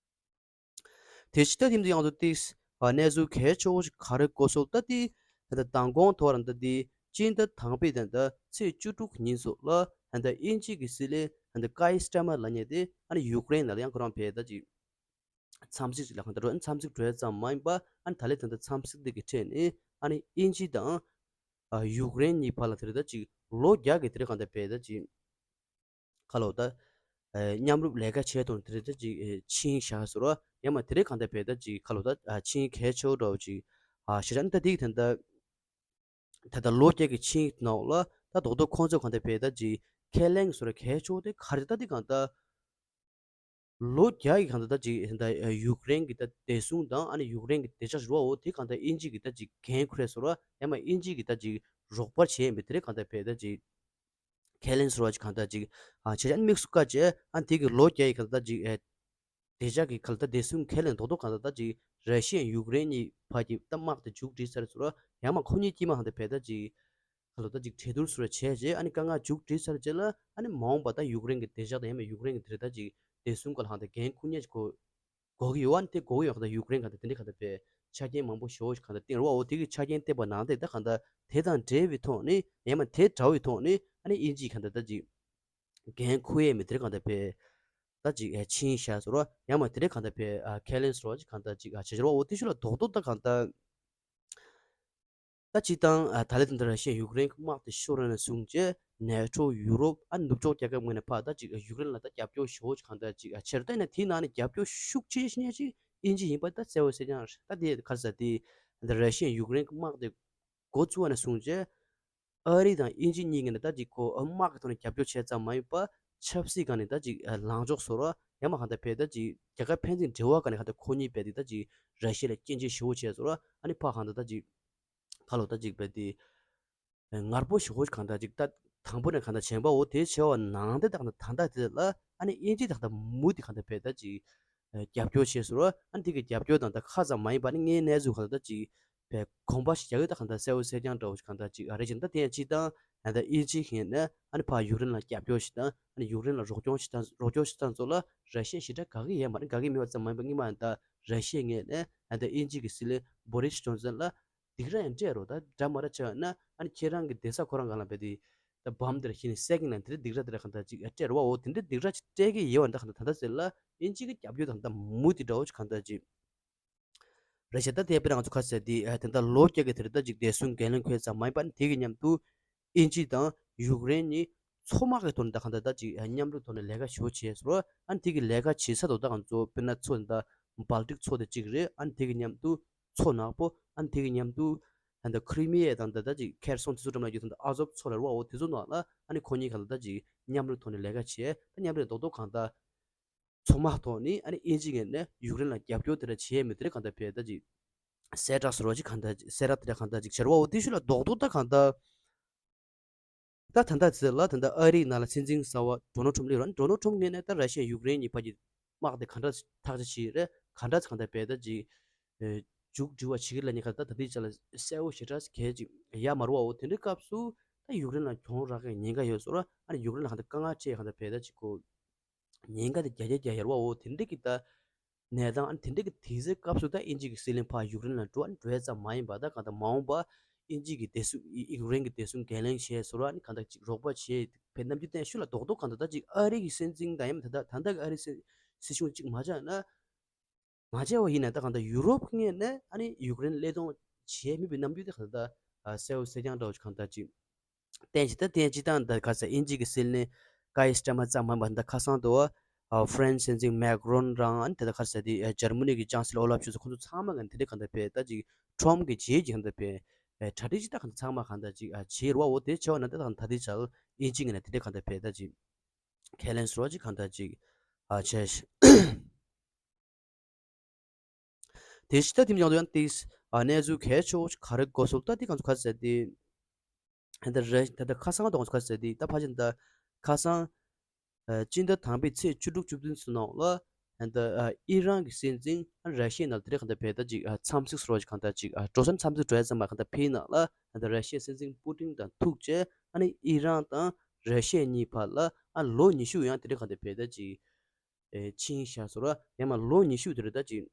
དེ་ཕྱི་ད་ཐིམ་དུ་ཡང་དུ་ཏིགས་ཨ་གནས་ཚུལ་གལ་ཆེ་བོ་ཞིག་ག་རེ་གོ་སོང་ད་དེ་ད་ལྟ་མདང་དགོང་ཐོག་རང་ད་དེ་སྤྱི་ཟླ་དང་པོའི་ད་ལྟ་ཚེས་བཅུ་དྲུག་ཉིན་སོགས་ལ་ད་ལྟ་དབྱིན་ཇི་གི་སྲིད་བློན་ད་ལྟ་ཀའི་སི་ཊར་མར་ལབ་མཁན་དེ་ཨ་ནི་ཡུཀ་རེན་ནང་ལ་ཡང་ཁོ་རང་ཕེབས་ད་ཅིག་འཚམས་གཟིགས་ལ་གང་ལྟར་འགྲོ་འཚམས་གཟིགས་འགྲོ་ཡ་ཙམ་མ་ཡིན་པ་ཨ་ནི་ད་ལས་ད་ལྟ་འཚམས་གཟིགས་འདི་གི་ཁྲོད་ནས་ཨ་ནི་དབྱིན་ཇི་དང་ཨ་ཡུཀ་རེན་གཉིས་བར་ལ་དེ་རེད་ད་ཅིག་ལོ་བརྒྱ་གི་དེ་རེད་གང་ལྟར་ཕེབས་ད་ཅིག་ཁ་ལོ་ད་ཨ་མཉམ་རུབ་ལས་ཀ་བྱས་ཐོག་དེ་རེད་ད་ཅིག་ཨ་ཕྱིན་བཞག་ཟེར་བ་ཡང་མ་དེ་རེད་གང་ལྟར་ཕེབས་ད་ཅིག་ཁ་ལོ་ད་ཨ་ཕྱིན་གལ་ཆེ་བོ་འདྲ་བོ་ཅིག་ཨ་ཞེ་དྲག་ད་དེ་གི་དེ་ད། ད་ལྟ་ལོ་བརྒྱ་གི་ཕྱིན་ནང་ལ་ད་རྡོག་རྡོག་ཁོང་ཚོས་གང་ལྟར་ཕེབས་ད་ཅིག་ཁས་ལེན་བཟོ་ར་གལ་ཆེ་བོ་དེ་ག་རེ་ད་དེ་གང་ལྟར་ལོ་བརྒྱ་ཡི་གང་ལྟར་ད་ཅིག་ད་ཡུཀ་རེན་གྱི་ད་བདེ་སྲུང་དང་ཨ་ནི་ཡུཀ་རེན་གྱི་བདེ་འཇགས་རུ་བ་འོ་དེ་གང་ལྟར་དབྱིན་ཇི་གི་ད་ཅིག་འགན་ཁུར་རེ་བཟོ་ར་ཡང་མ་དབྱིན་ཇི་གི་ད་ཅིག་རོགས་པ་བྱས་ཡིན་པའི་དེ་རེད་གང་ལྟར་ཕེབས་ད་ཅིག་ཁས་ལེན་བཟོ་ར་ཅིག་གང་ལྟར་ཅིག་ཨ་བྱས་ཙང་དམིགས་སུ་བཀར་བྱས་ཨ་དེ་གི་ལོ་བརྒྱ་ཡི་གང་ལྟར་ད་ཅིག་ཨ། བདེ་འཇགས་ཀྱི་ཁ་ལ་ད་བདེ་སྲུང་ཁས་ལེན་རྡོག་རྡོག་གང་ལྟར་ད་ཅིག་ར་ཤི་ཡ་ཡུཀ་རེན་གཉིས་བར་གྱི་ད་དམག་དེ་མཇུག་སྒྲིལ་ཚར་ཟེར་ར་ཡང་མ་ཁོ་གཉིས་དཀྱིལ་མ་གང་ལྟར་ཕེབས་ད་ཅིག་ཁ་ལ་ད་ཅིག་གྲོས་བསྡུར་ཟེར་ར་བྱས་རྗེས་ཨ་ནི་དཀའ་ངལ་མཇུག་སྒྲིལ་ཚར་རྗེས་ལ་ཨ་ནི་མ་འོངས་པ་ད་ཡུཀ་རེན་གྱི་བདེ་འཇགས་དང་ཡང་མ་ཡུཀ་རེན་གྱི་དེ་རེད་ད་ཅིག་བདེ་སྲུང་སྐོར་ལ་གང་ལྟར་འགན་འཁུར་མཁན་ཅིག་ཁོ་དགོས་ཀྱི་ཡོད་ཨ་ནི་དེ་དགོས་ཀྱི་ཡོད་གང་ལྟར་ཡུཀ་རེན་གང་ལྟར་དེ་འདྲའི་གང་ལྟར་ཕེབས་ཆ་རྐྱེན་མང་པོ་ཞེ་པོ་ཞིག་གང་ལྟར་བསྟན་ར་བ་འོ་དེ་གི་ཆ་རྐྱེན་བསྟན་པ་ནང་དེ་ད་གང་ལྟར་དེ་དང་འབྲེལ་བའི་ཐོག་ནས་ཡང་མ་དེ་འདྲ་བའི་ཐོག་ནས་ཨ་ནི་དབྱིན་ཇི་གང་ལྟར་ད་ཅིག་འགན་འཁུར་ཡས་མི་དེར་གང་ལྟར་ཕེབས། ད་ཅིག་ཨ་ཕྱིན་བཞག་ཟེར་རོ། ཡང་མ་དེ་རིང་གང་ལྟར་ཕེབས་ཨ་ཁས་ལེན་ཟེར་རོ་ཅིག་གང་ལྟར་ཅིག་ཨ་བྱེད་ཟེར་རོ། འོ་དེ་ཤུ་ལ་རྡོག་རྡོག་ད་གང་ལྟར། ད་སྤྱིར་བཏང་ཨ་ད་ལས་དེ་འདྲ་ར་ཤི་ཡ་ཡུཀ་རེན་གྱི་དམག་དེ་ཤོར་ནས་བཟུང་རྗེས་ནེ་ཊོ་ཡུ་རོབ་ཨ་ནུབ་ཕྱོགས་རྒྱལ་ཁབ་ངོས་ནས་ཕར་ད་ཅིག་ཨ་ཡུཀ་རེན་ལ་ད་རྒྱབ་སྐྱོར་ཞེ་པོ་ཅིག་གང་ལྟར་ཅིག་ཨ་ཆེ་རུ་བཏང་ནས་དེའི་ནང་ནས་རྒྱབ་སྐྱོར་ཤུགས་ཆེ་ཤོས་ཅིག་དབྱིན་ཇི་ཡིན་པ་ད་གསལ་པོ་གསལ་རྐྱང་རེད། ད་དེ་ག་རེ་ཟེར་དེ་ད་ར་ཤི་ཡ་ཡུཀ་རེན་གྱི་དམག་དེ་འགོ་བཙུགས་པ་ནས་བཟུང་རྗེས། ཨ་རི་དང་དབྱིན་ཇི་གཉིས་ཀྱིས་ནི་ད་ཅིག་ཁོ་དམག་གི་ཐོག་ནས་རྒྱབ་སྐྱོར་བྱས་ཙམ་མ་ཡིན་པར་ཆབ་སྲིད་སྒང་ནས་ད་ཅིག་ལངས་ཕྱོགས་བཟོ་ར། ཡང་མ་གང་ལྟར་བས་ད་ཅིག་རྒྱ་གར་ཕན་ཚུན་འབྲེལ་བ་ག་ནས་གང་ལྟར་ཁོ་གཉིས་བས་དེ་ད་ཅིག་ར་ཤི་ཡ་ལ་སྐྱོན་བརྗོད་ཞེ་པོ་བྱས་སོང་ར། ཨ་ནི་ཕ་གང་ལྟར་ད་ཅིག་ཕ་ལོ་ད་ཅིག་བས་དེ། ངར་པོ་ཞེ་པོ་གང་ལྟར་ཅིག་ད་དང་པོ་ནས་གང་ལྟར་བྱས་པ་འོ་དེ་བྱས་པ་ནང་དེ་ད་གང་ལྟར་ད་ལྟ་དེ་ལ་ཨ་ནི་དབྱིན་ཇི་ད་གང་ལྟར་མུ་དེ་གང་ལྟར་བས་ད་ཅིག་རྒྱབ་སྐྱོར་བྱས་སོང་ར། ཨ་ནི་དེ་གི་རྒྱབ་སྐྱོར་དང་ད་ཁ་ཙམ་མ་ཡིན་པ་ནི་ངའི་གནས་ཚུལ་གང་ལྟར་ད་ཅིག་བས་གོམ་པ་ཞིག་རྒྱག་ཡོད་ད་གང་ལྟར་གསལ་བོ་གསལ་རྐྱང་འདྲ་བོ་ཞིག་གང་ལྟར་ཅིག་ཨ་རེད་ཅིག་ད་དེ་ཡང་ཅིག་དང་ད་ལྟ་དབྱིན་ཇི་ངོས་ནས་ཨ་ནི་ཕར་ཡུཀ་རེན་ལ་རྒྱབ་སྐྱོར་ཞིག་དང་ཨ་ནི་ཡུཀ་རེན་ལ་རོགས་སྐྱོར་ཞིག་དང་རོགས་སྐྱོར་ཞིག་དང་ཚོ་ལ་ར་ཤི་ཡ་ཞེ་དྲག་དགའ་གི་ཡོད་མ་རེད། དགའ་གི་མེད་པ་ཙམ་མ་ཡིན་པ་སྔོན་མ་ད་ར་ཤི་ཡ་ངོས་ནས་ད་ལྟ་དབྱིན་ཇི་གི་སྲིད་བློན་བོ་རིས་ཇོན་སན་ལ་སྡིགས་ར་ཡང་སྤྲད་རོགས་ད་འདྲ་མ་འདྲ་བྱས་ན་ཨ་ནི་ཁྱེད་རང་གི་བསྡད་ས་ཁོ་རང་གང་ལ་བས་དེ་ད་བམ་དེར་ཤི་ནས་སད་གིན་ལ་དེ་འདྲ་སྡིགས་ར་དེ་འདྲ་གང་ལྟར་ཅིག་སྤྲད་རོགས་འོ་དེ་འདྲ་སྡིགས་ར་ཅིག་སྤྲད་གི་ཡོད་པ་འདྲ་གང་ལྟར་ད་ལྟ་ཟེར་ལ་དབྱིན་ཇི་གི་རྒྱབ་སྐྱོར་དང་ད་མུ་དེ་འདྲ་བོ་ཅིག་གང་ལྟར་ཅིག་རེད་ཤག་ད་དེ་དཔེར་ན་ང་ཚོ་ག་ཟེར་དེ་ད་ལྟ་ལོ་བརྒྱ་གི་དེ་རེད་ད་ཅིག་བདེ་སྲུང་འགན་ལེན་འཁོད་ཙམ་མ་ཡིན་པ་ནི་དེ་གི་མཉམ་དུ་དབྱིན་ཇི་དང་ཡུཀ་རེན་གཉིས་མཚོ་དམག་གི་ཐོག་ནས་ད་གང་ལྟར་ད་ཅིག་མཉམ་རུབ་ཐོག་ནས་ལས་ཀ་ཞེ་པོ་བྱས་སོང་ར། ཨ་ནི་དེ་གི་ལས་ཀ་བྱེད་ས་དོ་ད་ང་ཚོ་དཔེར་ན་མཚོ་ད་སྦལ་ཏིག་མཚོ་དེ་གཅིག་རེད། ཨ་ནི་དེ་གི་མཉམ་དུ་མཚོ་ནག་པོ་ཨ་ནི་དེ་གི་མཉམ་དུ་ད་ལྟ་ཁི་རི་མི་ཡ་དང་ད་ལྟ་ཅིག་ཁེར་སོང་དེ་ཚོ་འགྲམ་ལ་ཡོད་ད་ལྟ་ཨ་ཟོབ་མཚོ་ལ་རེད་བ་འོ་དེ་ཚོ་ནང་ལ་ཨ་ནི་ཁོ་གཉིས་གང་ལྟར་ད་ཅིག་མཉམ་རུབ་ཐོག་ནས་ལས་ཀ་བྱས་ད་མཉམ་རུབ་རྡོག་རྡོག་གང་ལྟར། མཚོ་དམག་ཐོག་ནས་ཨ་ནི་དབྱིན་ཇི་ངོས་ནས་ཡུཀ་རེན་ལ་རྒྱབ་སྐྱོར་དེ་འདྲ་བྱས་མེད་དེ་འདྲ་གང་ལྟར་བས་ད་ཅིག་གསལ་བསྒྲགས་ཟེར་བ་ཅིག་གང་ལྟར་གསལ་བསྒྲགས་དེ་འདྲ་གང་ལྟར་ཅིག་བྱས་རེད་བ་འོ་དེ་ཤུལ་ལ་རྡོག་རྡོག་ད་གང་ལྟར་ད་ད་ལྟ་ཚེ་ལ་ད་ལྟ་ཨ་རིའི་ནང་ལ་སྲིད་འཛིན་གསར་བ་ཌོ་ནལ་ཊམ་སླེབས་རོགས་ཌོ་ནལ་ཊམ་ངོས་ནས་ད་ར་ཤི་ཡ་ཡུཀ་རེན་གཉིས་བར་གྱི་དམག་དེ་གང་འདྲ་ཐག་གཅོད་བྱས་རེད་གང་འདྲ་གང་ལྟར་བས་ད་ཅིག་མཇུག་སྒྲིལ་བ་བྱེད་ཀྱི་ལ་ཉེ་ཁ་ད་ད་ལྟའི་ཆ་ལ་གསལ་བོ་ཞེ་དྲག་གལ་ཅིག་ཡ་མ་རུ་བ་འོ་དེ་འདྲའི་སྐབས་སུ་ད་ཡུཀ་རེན་ལ་གྱོང་རག་གི་ཉེན་ཁ་ཡོད་སོང་ར། ཨ་ནི་ཡུཀ་རེན་ལ་གང་ལྟར་དཀའ་ངལ་འཕྲད་གང་ལྟར་བས་ད་ཅིག་གོ་ཉེན་ཁ་དེ་རྒྱ་རྒྱ་རྒྱ་ཡར་བ་འོ་དེ་འདྲ་གི་ད་གནས་སྟངས་ཨ་ནི་དེ་འདྲ་གི་དུས་ཚོད་སྐབས་སུ་ད་དབྱིན་ཇི་གི་སྲིད་བློན་ཕར་ཡུཀ་རེན་ལ་འགྲོ་ཨ་ནི་འགྲོ་ཡ་ཙམ་མ་ཡིན་པ་ད་གང་ལྟར་མ་འོངས་པ་དབྱིན་ཇི་གི་བདེ་སྲུང་ཡུཀ་རེན་གི་བདེ་སྲུང་འགན་ལེན་བྱས་སོང་ར། ཨ་ནི་གང་ལྟར་ཅིག་རོགས་པ་བྱས་བས་ནམ་རྒྱུན་བསྟན་ཤུལ་ལ་རྡོག་རྡོག་གང་ལྟར་ད་ཅིག་ཨ་རི་གི་སྲིད་འཛིན་དང་ཡང་མིན་ད་ད་ད་ལྟ་གི་ཨ་རི་སྲིད་སྲིད་གཞུང་གཅིག་མ་ཆགས་ན། མ་བྱས་པ་ཡིན་ན་ད་གང་ལྟར་ཡུ་རོབ་ངོས་ནས་ཨ་ནི་ཡུཀ་རེན་བློས་གཏོང་བྱས་མེད་པའི་རྣམ་འགྱུར་དེ་གང་ལྟར་གསལ་བོ་གསལ་རྐྱང་འདྲ་བོ་ཞིག་གང་ལྟར་ཅིག་བསྟན་ཅིག་ད་བསྟན་ཅིག་དང་ད་ག་ས་དབྱིན་ཇི་གི་སྲིད་བློན་ཀ་ཡེ་སི་ཊ་མར་ཙམ་མ་ཡིན་པ་ད་ཁ་སང་དུ་ཨ་ཧྥ་རན་སི་སྲིད་འཛིན་མེག་རོན་རང་ཨ་ནི་དེ་ད་ག་ས་དེ་འཇར་མ་ནི་གི་ཅང་སི་ལོ་ཨོ་ལབ་ཤོལ་ཚ་ཁོང་ཚོ་ཚང་མ་གི་དེ་འདྲ་གང་ལྟར་བས་ད་ཅིག་ཁྲོམ་གི་རྗེས་ཀྱི་གང་ལྟར་བས་གྲ་སྒྲིག་ཅིག་ད་གང་ལྟར་ཚང་མ་གང་ལྟར་ཅིག་བྱས་རོགས་འོ་དེ་བྱས་པ་ན་ད་ད་ད་དེ་ཆ་ལ་དབྱིན་ཇི་ངོས་ནས་དེ་འདྲ་གང་ལྟར་བས་ད་ཅིག་ཁས་ལེན་སོགས་ཅིག་གང་ལྟར་ཅིག་བྱས། དེ་ཕྱི་ད་དེ་མཉམ་དུ་ཡང་ཏིས་གནས་ཚུལ་གལ་ཆེ་བོ་ག་རེ་གོ་སོང་ད་དེ་གང་ཚོ་ག་ཟེར་ཏེ། ད་ལྟ་རེ་ད་ལྟ་ཁ་སང་གང་ཚོ་ག་ཟེར་ཏེ་ད་ཕ་ཆེན་ད་ཁ་སང་སྤྱི་ཟླ་དང་པའི་ཚེས་བཅུ་དྲུག་བཅུ་བདུན་ཚོ་ནང་ལ་ད་ཨི་རན་གྱི་སྲིད་འཛིན་ར་ཤི་ཡའི་ནང་དེ་རེ་གང་ལྟར་བས་ད་ཅིག་འཚམས་གཟིགས་སོགས་གང་ལྟར་ཅིག་འགྲོ་སོང་འཚམས་གཟིགས་འགྲོ་ཡ་ཙམ་མ་གང་ལྟར་ཕེབས་ནང་ལ་ད་ར་ཤི་ཡའི་སྲིད་འཛིན་པུ་ཏིན་དང་ཐུག་བྱས་ཨ་ནི་ཨི་རན་དང་ར་ཤི་ཡ་གཉིས་བར་ལ་ཨ་ལོ་ཉི་ཤུ་ཡང་དེ་རེ་གང་ལྟར་བས་ད་ཅིག་ཨེ་ཕྱིན་བཞག་སོང་ར། ཡང་མ་ལོ་ཉི་ཤུ་དེ་རེད་ད་ཅིག་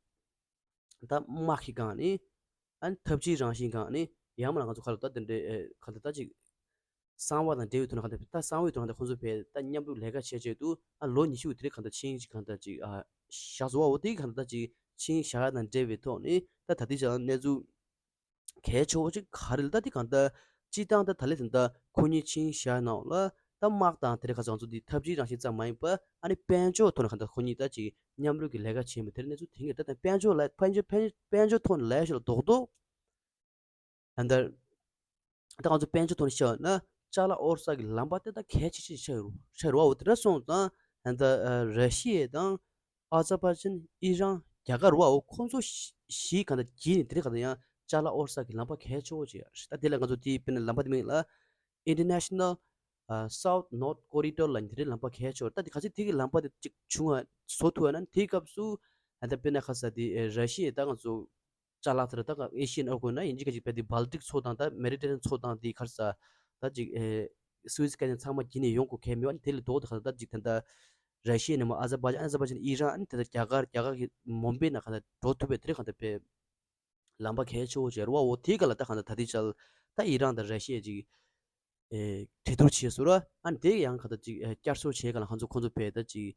ད་དམག་གི་སྒང་ནས་ཨ་ནི་འཐབ་ཇུས་རང་བཞིན་སྒང་ནས་ཡང་མ་ལ་ང་ཚོ་ཁ་ལ་ད་དེ་འདྲའི་ཨེ་ཁ་ལ་ད་ཅིག་གསང་བ་དང་འབྲེལ་བའི་ཐོག་ནས་གང་ལྟར་ད་གསང་བའི་ཐོག་ནས་ཁོང་ཚོ་བས་ད་མཉམ་དུ་ལས་ཀ་བྱས་བྱས་འདུག་ཨ་ལོ་ཉི་ཤུ་དེ་རེད་གང་ལྟར་ཕྱིན་ཅིག་གང་ལྟར་ཅིག་ཨ་བཞག་སོང་བ་འོ་དེ་གང་ལྟར་ད་ཅིག་ཕྱིན་བཞག་ཡ་དང་འབྲེལ་བའི་ཐོག་ནས་ད་ད་ལྟའི་ཆ་ལ་གནས་ཚུལ། གལ་ཆེ་བོ་ཅིག་ག་རེ་ལ་ད་དེ་གང་ལྟར་སྤྱི་བཏང་ད་ད་ལས་ད་ལྟ་ཁོ་གཉིས་ཕྱིན་བཞག་ནང་ལ་ད་དམག་དང་དེ་རིགས་ཁ་ཚང་ཚོ་འདི་འཐབ་ཇུས་རང་བཞིན་ཙམ་མ་ཡིན་པ་ཨ་ནི་དཔལ་འབྱོར་ཐོག་ནས་གང་ལྟར་ཁོ་གཉིས་ད་ཅིག་མཉམ་རུབ་ཀྱི་ལས་ཀ་བྱས་མི་དེར་གནས་ཚུལ་དེང་གི་ད་ལྟ་དཔལ་འབྱོར་ལ་དཔལ་འབྱོར་དཔལ་དཔལ་འབྱོར་ཐོག་ནས་ལས་ཤོར་རྡོག་རྡོག་ད་ལྟ་ད་ང་ཚོ་དཔལ་འབྱོར་ཐོག་ནས་བཤད་ན་ཅ་ལག་དབོར་ས་གི་ལམ་པ་དེ་ད་གལ་ཆེ་ཆེ་ཆགས་ཡོད་ཆགས་ཡོད་རེད་བ། འོ་དེ་འདྲ་སོང་ཙང་ད་ལྟ་ར་ཤི་ཡ་དང་། ཨ་ཛར་བྷ་ཇན། ཨི་རན། རྒྱ་གར་བ་འོ་ཁོང་ཚོ་བཞི་གང་ལྟར་གྱིས་ནས་དེ་རིང་གང་ལྟར་ཡང་ཅ་ལག་དབོར་ས་གི་ལམ་པ་གལ་ཆེ་བོ་ཅིག་ད་དེ་ལ་ང་ཚོ་དེའི་དཔེར་ན་ལམ་པ་དེ་མིང་ལ་International South North Corridor ལ་དེ་རིང་ལམ་པ་གལ་ཆེ་བོ་ད་དེ་ག་ཚོད་དེ་གི་ལམ་པ་དེ་ཅིག་བྱུང་བ་བཟོ་ཐུབ་བ་ན་དེའི་སྐབས་སུ་ད་དཔེར་ན་ཁ་ས་དེ་ར་ཤི་ཡ་ད་ང་ཚོ་ཅ་ལག་དེ་ད་ཨེ་ཤི་ཡན་ཨ་ཁུ་ན་ཡིན་གཅིག་ག་གཅིག་བས་དེ་Baltic མཚོ་དང་ད་Mediterranean མཚོ་དང་དེ་ག་ས་ད་ཅིག་Suez Canal ཚང་མ་གྱིས་ནས་ཡོང་དགོས་གལ་མེད་བ་ནི་དེ་ལས་ལྡོག་ཏུ་ག་ད་ཅིག་ད་ད། ར་ཤི་ཡ་ནས་མ་ཨ་ཛར་བྷ་ཇན། ཨ་ཛར་བྷ་ཇན་ཨི་རན་ཨ་ནི་དེ་ལྟར་རྒྱ་གར་རྒྱ་གར་གྱི་མུམ་བེ་ནང་གང་ལྟར་འགྲོ་ཐུབ་པའི་དེ་རིང་གང་ལྟར་བས་ལམ་པ་གལ་ཆེ་བོ་ཅིག་རེད་བ། འོ་དེའི་སྒང་ལ་ད་གང་ལྟར་ད་ལྟའི་ཆར་ད་ཨི་རན་དང་ར་ཤི་ཡ་ཅིག་ཨེ་གྲོས་བསྡུར་བྱས་སོང་ར། ཨ་ནི་དེ་ཡང་གང་ལྟར་ཅིག་ཨེ་བསྐྱར་གསོ་བྱས་གང་ལ་ཁོང་ཚོ་ཁོང་ཚོ་བས་ད་ཅིག་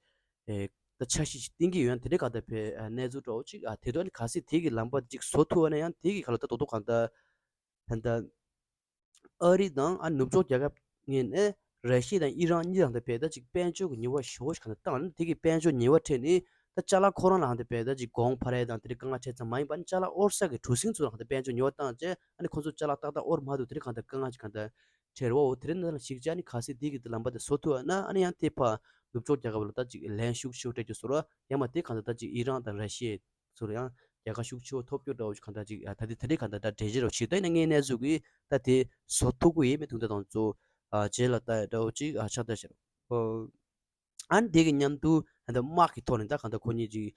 ཨེ་ད་འཆར་གཞི་ཅིག་བཏིང་གི་ཡོད། ཡང་དེ་འདྲའི་གང་ལྟར་བས་གནས་ཚུལ་འདྲ་བོ་ཅིག་ཨ་དེ་དོན་ག་སྲིད་དེ་གི་ལམ་པ་ཅིག་བཟོ་ཐུབ་པ་ན་ཡང་དེ་གི་གང་ལ་ད་རྡོག་རྡོག་གང་ལྟར་ད་ལྟ། ཨ་རི་དང་ཨ་ནུབ་ཕྱོགས་རྒྱལ་ཁབ་ངོས་ནས་ར་ཤི་ཡ་དང་ཨི་རན་གཉིས་ལ་གང་ལྟར་བས་ད་ཅིག་དཔལ་འབྱོར་གྱི་ཉེས་པ་ཞེ་པོ་ཞིག་གང་ལྟར་བཏང་ནས་དེ་གི་དཔལ་འབྱོར་ཉེས་པ་འཕྲད་ནས་ད་ཅ་ལག་ཁོ་རང་ལ་གང་ལྟར་བས་ད་ཅིག་གོང་འཕར་ཡ་དང་དེ་རིགས་དཀའ་ངལ་འཕྲད་ཙམ་མ་ཡིན་པ་ནི་ཅ་ལག་དབོར་ས་གི་གྲུ་གཟིངས་ཚོ་ལ་གང་ལྟར་དཔལ་འབྱོར་ཉེས་པ་བཏང་བྱས་ཨ་ནི་ཁོ་ཚོ་ཅ་ལག་ཏག་ཏག་དབོར་མ་ཐུབ་དེ་རིགས་གང་ལྟར་དཀའ་ངལ་ཅིག་གང་ལྟར་ བྲལ་བའོ། དེ་རིང་ནང་ལ་ཞིག་ཅིག་ཨ་ནི་གལ་སྲིད་དེ་གི་དེ་ལམ་པ་དེ་བཟོ་ཐུབ་ཨ་ན་ཨ་ནི་ཡང་དེ་ཕར་ནུབ་ཕྱོགས་རྒྱལ་ཁབ་ལ་ད་ཅིག་ལན་ཤུགས་ཆེ་བོ་སྤྲད་རྒྱུ་བཟོ་ར་ཡང་མ་དེ་གང་ལྟར་ད་ཅིག་ཨི་རན་དང་ར་ཤི་ཡ་ཚོར་ཡང་རྒྱལ་ཁ་ཤུགས་ཆེ་བོ་ཐོབ་རྒྱུ་འདྲ་བོ་ཞིག་གང་ལྟར་ཅིག་ད་དེ་དེ་རིང་གང་ལྟར་ད་འགྲེལ་བཤད་རོགས་བྱེད་ད་ཡིན་ན་ངའི་གནས་ཚུལ་གི་ད་དེ་བཟོ་ཐུབ་ཀྱི་ཡོད་མེད་དུང་ད་དང་ཚོ་རྗེས་ལ་ད་འདྲ་བོ་ཅིག་ཕྱག་བརྡར་བྱེད་རོགས། ཨ་ནི་དེ་གི་མཉམ་དུ་ད་དམག་གི་ཐོག་ནས་ད་གང་ལྟར་ཁོ་གཉིས་ཀྱིས་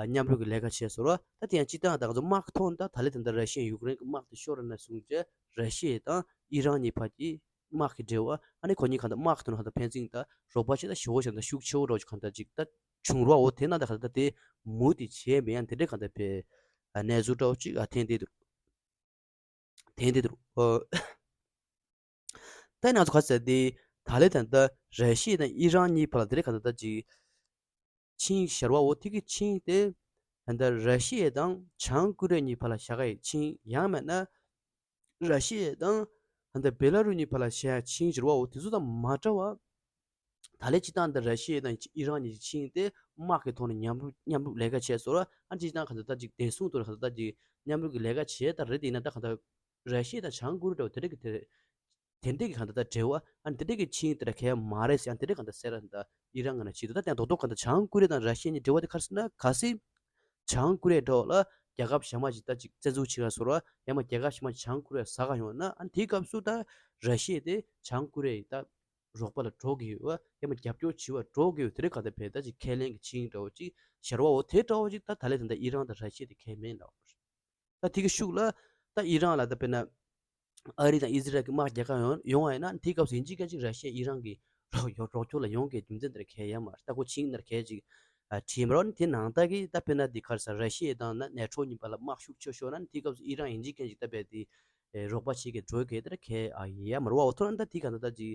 མཉམ་རུབ་ཀྱི་ལས་ཀ་བྱས་སོང་ར། ད་དེ་ཡང་སྤྱི་བཏང་ད་གང་ཚོ་དམག་གི་ཐོག་ནས་ད་ད་ལས་ད་ལྟ་ར་ཤི་ཡ་ཡུཀ་རེན་གྱི་དམག་དེ་ཤོར་ར་ན་བཟུང་རྗེས་ར་ཤི་ཡ་དང་ཨི་རན་གཉིས་བར་གྱི་དམག་གི་འབྲེལ་བ་ཨ་ནི་ཁོ་གཉིས་གང་ལྟར་དམག་གི་ཐོག་ནས་གང་ལྟར་ཕན་ཚུན་ད་རོགས་པ་བྱེད་ད་ཞི་བོ་བྱེད་ད་ཤུགས་ཆེ་བོ་རོགས་ཀྱི་གང་ལྟར་ཅིག་ད་བྱུང་ར། འོ་དེ་ན་ད་གང་ལྟར་ད་དེ་མུ་དེ་བྱས་མེད་ཡང་དེ་འདྲའི་གང་ལྟར་བས་གནས་ཚུལ་འདྲ་བོ་ཅིག་ཐེན་དེ་འདུག་ཐེན་དེ་འདུག་ད་ང་ཚོ་ག་ཟེར་ཏེ་ད་ལས་ད་ལྟ་ར་ཤི་ཡ་དང་ཨི་རན་གཉིས་བར་ལ་དེ་རིང་ག་ད་ལྟ་ཅིག་ཆིངས་བཞག་པ་འོ་དེ་གི་ཆིངས་དེ་ད་ལྟ་ར་ཤི་ཡ་དང་བྱང་ཀོ་རི་ཡ་གཉིས་བར་ལ་བཞག་ག་ཡི་ཆིངས་ཡང་མེད་ན་ར་ཤི་ཡ་དང་ད་ལྟ་བེ་ལ་རུ་གཉིས་བར་ལ་བཞག་ཡ་ཆིངས་བཞག་པ་འོ་དེ་ཚོ་དང་མ་འདྲ་བ། ད་ལས་སྤྱི་བཏང་འདི་ར་ཤི་ཡ་དང་ཨི་རན་གཉིས་ཀྱི་ཆིངས་ཏེ་དམག་གི་ཐོག་ནས་མཉམ་རུབ་མཉམ་རུབ་ལས་ཀ་བྱས་སོང་ར། ཨ་སྤྱི་བཏང་ག་ཚོད་ད་ཅིག་བདེ་སྲུང་ཐོག་ནས་ག་ཚོད་ད་ཅིག་མཉམ་རུབ་ཀྱི་ལས་ཀ་བྱས་ད་རེད། དེ་ཡིན་ན་ད་ག་ད་ར་ཤི་ཡ་དང་བྱང་ཀོ་རི་ཡ་འདྲ་བོ་དེ་འདྲ་གི་དེ་དེ་འདྲ་གི་ག་ད་ད་འབྲེལ་བ་ཨ་དེ་འདྲ་གི་ཆིངས་དེ་འདྲ་གལ་མ་རེད་ཟེར་ཨ་དེ་འདྲ་ག་ད་ཟེར་ར། ད་ཨི་རན་ང་ན་བྱེད་དུ་ད་དེ་ཡང་རྡོག་རྡོག་ག་ད་བྱང་ཀོ་རི་ཡ་དང་ར་ཤི་ཡ་གཉིས་འབྲེལ་བ་དེ་ག་རེ་ཟེར་ན་གལ་སྲིད་བྱང་ཀོ་རི་ཡ་འདྲ་བོ་ལ་རྒྱལ་ཁབ་གཞན་མ་ཞིག་ད་ཅིག་བཙན་འཛུལ་བྱེད་ག་སོང་ར། ཡང་མ་རྒྱལ་ཁབ་གཞན་མ་ཞིག་བྱང་ཀོ་རི་ཡ་ཟ་ག་ཡོང་ན་ཨ་དེའི་སྐབས་སུ་ད་ར་ཤི་ཡ་དེ་བྱང་ཀོ་རི་ཡའི་ད་རོགས་པ་ལ་འགྲོ་གི་ཡོད་པ་ཡང་མ་རྒྱབ་སྐྱོར་བྱེད་པར་འགྲོ་གི་ཡོད། དེ་རིང་ག་ད་བས་ད་ཅིག་ཁས་ལེན་གྱི་ཆིངས་འདྲ་བོ་ཅིག་བཞག་པ་འོ་དེ་འདྲ་བོ་ཅིག་ད་ད་ལས་ད་ད་ཨི་རན་དང་ར་ཤི་ཡ་དེ་ཁས་མེད་ལབ་པ་རེད། ད་དེ་གི་ཤུགས་ལ་ད་ཨི་རན་ལ་ད་དཔེར་ན་ཨ་རི་དང་ཨི་ཟི་རལ་གྱི་དམག་རྒྱག་ག་ཡོང་ཡོང་བ་ཡིན་ན་དེའི་སྐབས་སུ་ཡིན་གཅིག་མིན་གཅིག་ར་ཤི་ཡ་ཨི་རན་གྱི་རོགས་རོགས་རོགས་སྐྱོར་ལ་ཡོང་གི་རྒྱུ་མཚན་དེ་འདྲ་གལ་ཡོད་མ་རེད། ད་ཁོ་ཆིངས་ནང་གལ་ཅིག་ཨ་བྲིས་མ་རོགས་ནི་དེ་ནང་ལྟར་གྱི་ད་དཔེར་ན་དེ་ག་རེ་ཟེར་ར་ཤི་ཡ་དང་ན་ནེ་ཊོ་གཉིས་བར་ལ་དམག་ཤུགས་ཆེ་ཤོར་ན་ནི་དེའི་སྐབས་སུ་ཨི་རན་ཡིན་གཅིག་མིན་གཅིག་ད་རྦད་དེ་ཨེ་རོགས་པ་བྱེད་ཀྱི་འགྲོ་གི་དེ་འདྲ་གལ་ཨ་ཡོད་མ་རེད་བ། འོ་ཐོག་ན་ད་དེ་ག་ད་ད་ཅིག་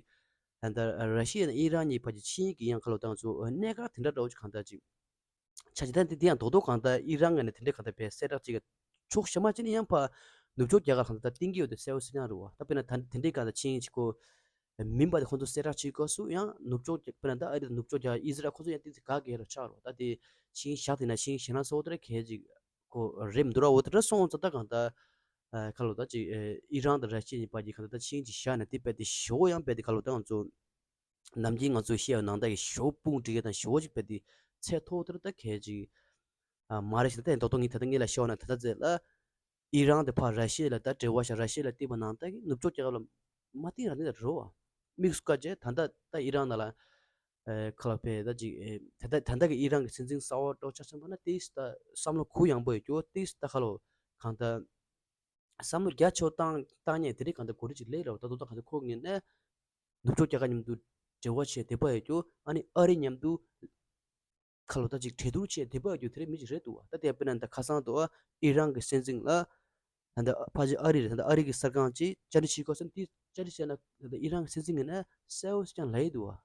ད་ད་ར་ཤི་ཡ་དང་ཨི་རན་གཉིས་བར་གྱི་ཆིངས་ཀྱི་ཡང་ཁ་ལོ་བཏང་ཚུལ་གནད་འགག་དེ་འདྲ་འདྲ་བོ་ཅིག་གང་ལྟར་ཅིག་ཆ་ཅི་ད་འདི་དེ་ཡང་རྡོག་རྡོག་གང་ལྟར་ཨི་རན་ངོས་ནས་དེ་འདྲའི་གང་ལྟར་བས་གསལ་བསྒྲགས་ཅིག་ཕྱོགས་གཞན་མ་ཅིག་ནས་ཡང་ཕར་ནུབ་ཕྱོགས་རྒྱལ་ཁབ་གང་ལྟར་བསྟན་གྱི་ཡོད་དེ་གསལ་བོ་གསལ་རྐྱང་རེད་བ། ད་དཔེར་ན་ད་དེ་འདྲའི་གང་ལྟར་ཆིངས་ཅིག་གོ་མིན་པ་དེ་ཁོང་ཚོ་གསལ་བསྒྲགས་བྱེད་དགོས་སུ་ཡང་ནུབ་ཕྱོགས་དཔེར་ན་ད་ཨ་རི་དང་ནུབ་ཕྱོགས་རྒྱལ་ཨི་ཟི་རལ་ཁོང་ཚོ་ཡང་ཏིག་ཙི་དགའ་གི་ཡོད་ལ་ཆགས་རོགས། ད་དེ་ཆིངས་བཞག་དེ་ན་ཆིངས་གཞན་ལ་སོགས་དེ་ར་གལ་ཅིག་གོ་རེད་མི་འདུག་ར། འོ་དེ་འདྲ་སོང་ཙང་ད་གང་ལྟར་ཁ་ལོ་ད་ཅིག་ཨི་རན་དང་ར་ཤི་ཡ་གཉིས་བར་གྱི་གང་ལྟར་ད་ཆིངས་ཅིག་བཞག་ནས་དེ་རྦད་དེ་ཞོ་ཡང་རྦད་དེ་ཁ་ལོ་ད་ང་ཚོ་ནམ་རྒྱུན་ང་ཚོས་བཤད་པ་ནང་ལྟར་གྱི་ཞོ་སྤུངས་འགྲིག་ཡས་དང་ཞོ་ཅིག་རྦད་དེ་ཚད་མཐོ་དེར་ད་གལ་ཅིག་ཨ་མ་རེད་ཤག་ད་ལྟ་རྡོག་རྡོག་ངས་ད་ལྟ་ངས་ལ་ཤོད་ན་ད་ལྟ་ཚེ་ལ་ཨི་རན་དེ་ཕར་ར་ཤི་ཡ་ལ་ད་འབྲེལ་བ་ཤག་ར་ཤི་ཡ་ལ་བརྟེན་པ་ནང་ལྟར་གྱི་ནུབ་ཕྱོགས་རྒྱལ་ཁབ་ལ་མ་བརྟེན་ར་ནི་ད་རོ་བ་དམིགས་སུ་བཀར་བྱས་ད་ལྟ་ད་ཨི་རན་ནང་ལ་ཨེ་ཁ་ལ་ཕེ་ད་ཅིག་ཨེ་ད་ལྟ་ད་ལྟ་གི་ཨི་རན་གྱི་སྲིད་འཛིན་གསར་བ་འདྲ་བོ་ཆ་ཚང་པ་ན་ཏིས་ད་བསམ་བློ་གུ་ཡངས་པོ་ཡོད་རྒྱུ་ཏིས་ད་ཁ་ལོ་གང་ལྟར། བསམ་བློ་རྒྱ་ཆེ་བོ་བཏང་བཏང་མཁན་དེ་རིང་གང་ལྟར་གོ་སྒྲིག་ཅིག་ལས་རེད་བ། ད་དུང་ད་གང་ལྟར་ཁོ་ངས་ནས་ནུབ་ཕྱོགས་རྒྱལ་ཁབ་མཉམ་དུ་འབྲེལ་བ་བྱས་དེ་པ་ཡོད་རྒྱུ་ཨ་ནི་ཨ་རི་མཉམ་དུ་ཁ་ལོ་ད་ཅིག་གྲོས་བསྡུར་བྱས་དེ་པ་ཡོད་རྒྱུ་དེ་རིང་མི་ཅིག་རེད་འདུག་བ། ད་དེ་དཔེར་ན་ད་ཁ་སང་དུ་ཨི་རན་གྱི་སྲིད་འཛིན་ལ་ད་ལྟ་ཕ་ཅི་ཨ་རི་རེད། ད་ལྟ་ཨ་རི་གི་གསར་ཁང་ཅིག་བཅར་འདྲི་བྱེད་དགོས་ཟེར་ན་དེ་བཅར་འདྲི་བྱས་ན་ད་ལྟ་ཨི་རན་གྱི་སྲིད་འཛིན་ངོས་ནས་གསལ་བོ་ཞིག་ཀྱང་ལབ་ཡོད་འདུག་བ།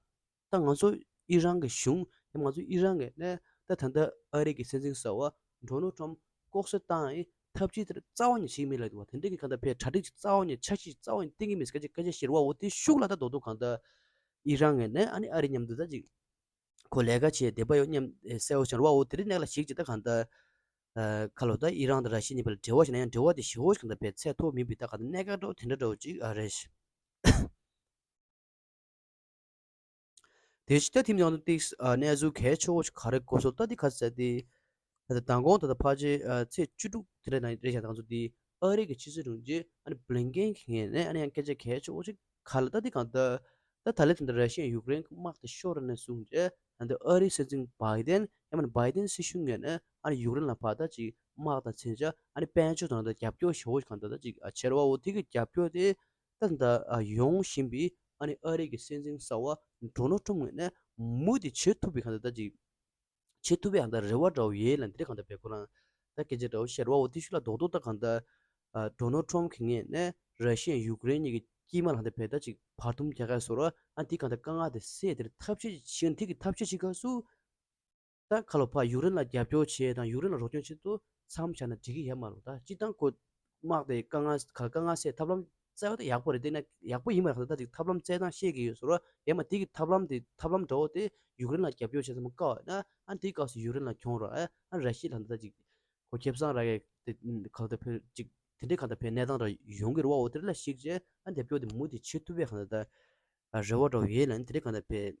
ད་ང་ཚོ་ཨི་རན་གྱི་གཞུང་ཡང་ང་ཚོ་ཨི་རན་གྱི་ནས་ད་ད་ལྟ་ཨ་རི་གི་སྲིད་འཛིན་གསར་བ་ཌོ་ནལ་ཊམ་ལྐོག་གསོད་བཏང་ཡིན་ཐབས་ཇུས་དེར་རྩ་བ་ནས་བྱེད་མི་ལབ་འདུག་བ། དེ་འདྲ་གི་གང་ལྟར་ཕའི་གྲ་སྒྲིག་ཅིག་རྩ་བ་ནས་འཆར་གཞི་ཅིག་རྩ་བ་ནས་བཏིང་གི་མེད་ཟེར་སྐད་ཆ་སྐད་ཆ་བཤད་རེད་བ། འོ་དེ་ཤུགས་ལ་ད་རྡོག་རྡོག་གང་ལྟར་ཨི་རན་གྱི་ནས་ཨ་ནི་ཨ་རི་མཉམ་དུ་ད་ཅིག་ཁོ་ལས་ཀ་བྱས་བསྡད་པ་ཡོད་སྙམ་གསལ་བོ་བྱུང་རེད་བ། འོ་དེ་རིང་ནས་ལ་ཞིག་ཅིག་ད་གང་ལྟར་ཁ་ལོ་ད་ཨི་རན་དང་ར་ཤི་ཡ་གཉིས་བར་ལ་འབྲེལ་བ་ཞིག་ན་ཡང་འབྲེལ་བ་དེ་ཞེ་བོ་ཞིག་གང་ལྟར་བས་ཚད་མཐོ་མིན་པའི་ད་གང་ལྟར་གནད་འགག་འདྲ་བོ་དེ་འདྲ་འདྲ་བོ་ཅིག་ཨ་རེད། དེ་ཕྱི་ད་ཐིམ་ཡང་དུ་ཏིག་གནས་ཚུལ་གལ་ཆེ་བོ་ཞིག་ག་རེ་གོ་སོང་ད་འདི་ག་ཚད་དེ། ད་མདང་དགོང་ད་ལྟ་ཕལ་ཆེར་ཚེས་བཅུ་དྲུག་དེ་འདྲ་ནང་རེད་ཤག་ད་ང་ཚོ་འདི་ཨ་རི་གི་ཕྱི་སྲིད་དྲུང་ཆེ་ཨ་ནི་བྷི་ལིན་ཀེན་གྱི་ངོས་ནས་ཨ་ནི་ཡང་སྐད་ཆ་གལ་ཆེ་བོ་ཞིག་ག་ལ་ད་འདི་གང་ལྟར་ད་ད་ལན་ད་ལྟ་ར་ཤི་ཡ་ཡུཀ་རེན་གྱི་དམག་དེ་ཤོར་ནས་བཟུང་རྗེས་ད་ལྟ་ཨ་རིའི་སྲིད་འཛིན་བྷའི་ཏན་ཡང་མིན་བྷའི་ཏན་སྲིད་གཞུང་ངོས་ནས་ཨ་ནི་ཡུཀ་རེན་ལ་ཕར་ད་ཅིག་དམག་དང་མཚོན་ཆ་ཨ་ནི་དཔལ་འབྱོར་དང་ད་རྒྱབ་སྐྱོར་ཞེ་བོ་ཞིག་གང་ལྟར་ད་ཅིག་བྱས་རེད་བ། འོ་དེ་གི་རྒྱབ་སྐྱོར་དེ། ད་ད་ཡོང་བཞིན་པའི་ཨ་ནི་ཨ་རི་གི་སྲིད་འཛིན་གསར་བ་ཌོ་ནལ་ཊམ་ངོས་ནས་མུ་མཐུད་བྱེད་ཐུབ་པའི་གང་ལྟར་ད་ཅིག་བྱེད་ཐུབ་པའི་གང་ལྟར་རེ་བ་འདྲ་བོ་ཡོད་ལ་འདི་རེད། གང་ལྟར་བས་ཁོ་རང་ད་སྐད་ཆ་འདྲ་བོ་བཤད་རོགས་འོ་དེ་ཤུགས་ལ་རྡོག་རྡོག་ད་གང་ལྟར་ཌོ་ནལ་ཊམ་གི་ངོས་ནས་ར་ཤི་ཡ་ཡུཀ་རེན་གཉིས་ཀྱི་དཀྱིལ་མ་ལ་གང་ལྟར་བས་ད་ཅིག་བར་འདུམ་རྒྱག་ག་སོ་ར་ཨ་འདི་གང་ལྟར་དཀའ་ངལ་དེ་སེལ་དེར་ཐབས་ཤེས་ཤིག་འདི་གི་ཐབས་ཤེས་ཤིག་ག་སུ། ད་ཁ་ལོ་ཕ་ཡུཀ་རེན་ལ་རྒྱབ་སྐྱོར་བྱེད་དང་ཡུཀ་རེན་ལ་རོགས་སྐྱོར་བྱེད་དུ་མཚམས་བཞག་ན་འགྲིག་གི་ཡོད་མ་རེད། ད་སྤྱིར་བཏང་ཁོ་དམག་དེ་དཀའ་ངལ་ག་དཀའ་ངལ་སེལ་ཐབས་ལམ་བཙལ་བ་དེ་ཡག་པོ་རེད། དེ་ན་ཡག་པོ་ཡིན་མ་རེད། ད་ཅིག་ཐབས་ལམ་བཙལ་སྟངས་ཤེས་ཀྱི་ཡོད་ཟེར་རོ། ཡང་མ་དེ་གི་ཐབས་ལམ་དེ་ཐབས་ལམ་འདྲ་བོ་དེ་ཡུཀ་རེན་ལ་རྒྱབ་སྐྱོར་བྱེད་ཙམ་དཀའ་བ་ན་ཨ་དེའི་སྐབས་སུ་ཡུཀ་རེན་ལ་གྱོང་རོ། ཨ་ཨ་ར་ཤི་ཡ་ལ་ད་ཅིག་ཁོ་ཁེ་བཟང་རག་གི་དེ་ཁ་ལོ་ད་ཕོད་ཅིག་ དེ་འདྲའི་གང་ལྟར་བས་གནས་སྟངས་ར་ཡོང་གི་རེད་བ། འོ་དེ་ལ་གཞིགས་བྱས་ཨ་འདེབས་སྐྱོར་དེ་མུ་མཐུད་བྱེད་ཐུབ་པའི་གང་ལྟར་རེ་བ་འདྲ་བོ་ཡོད་ལ། དེ་འདྲའི་གང་ལྟར་བས་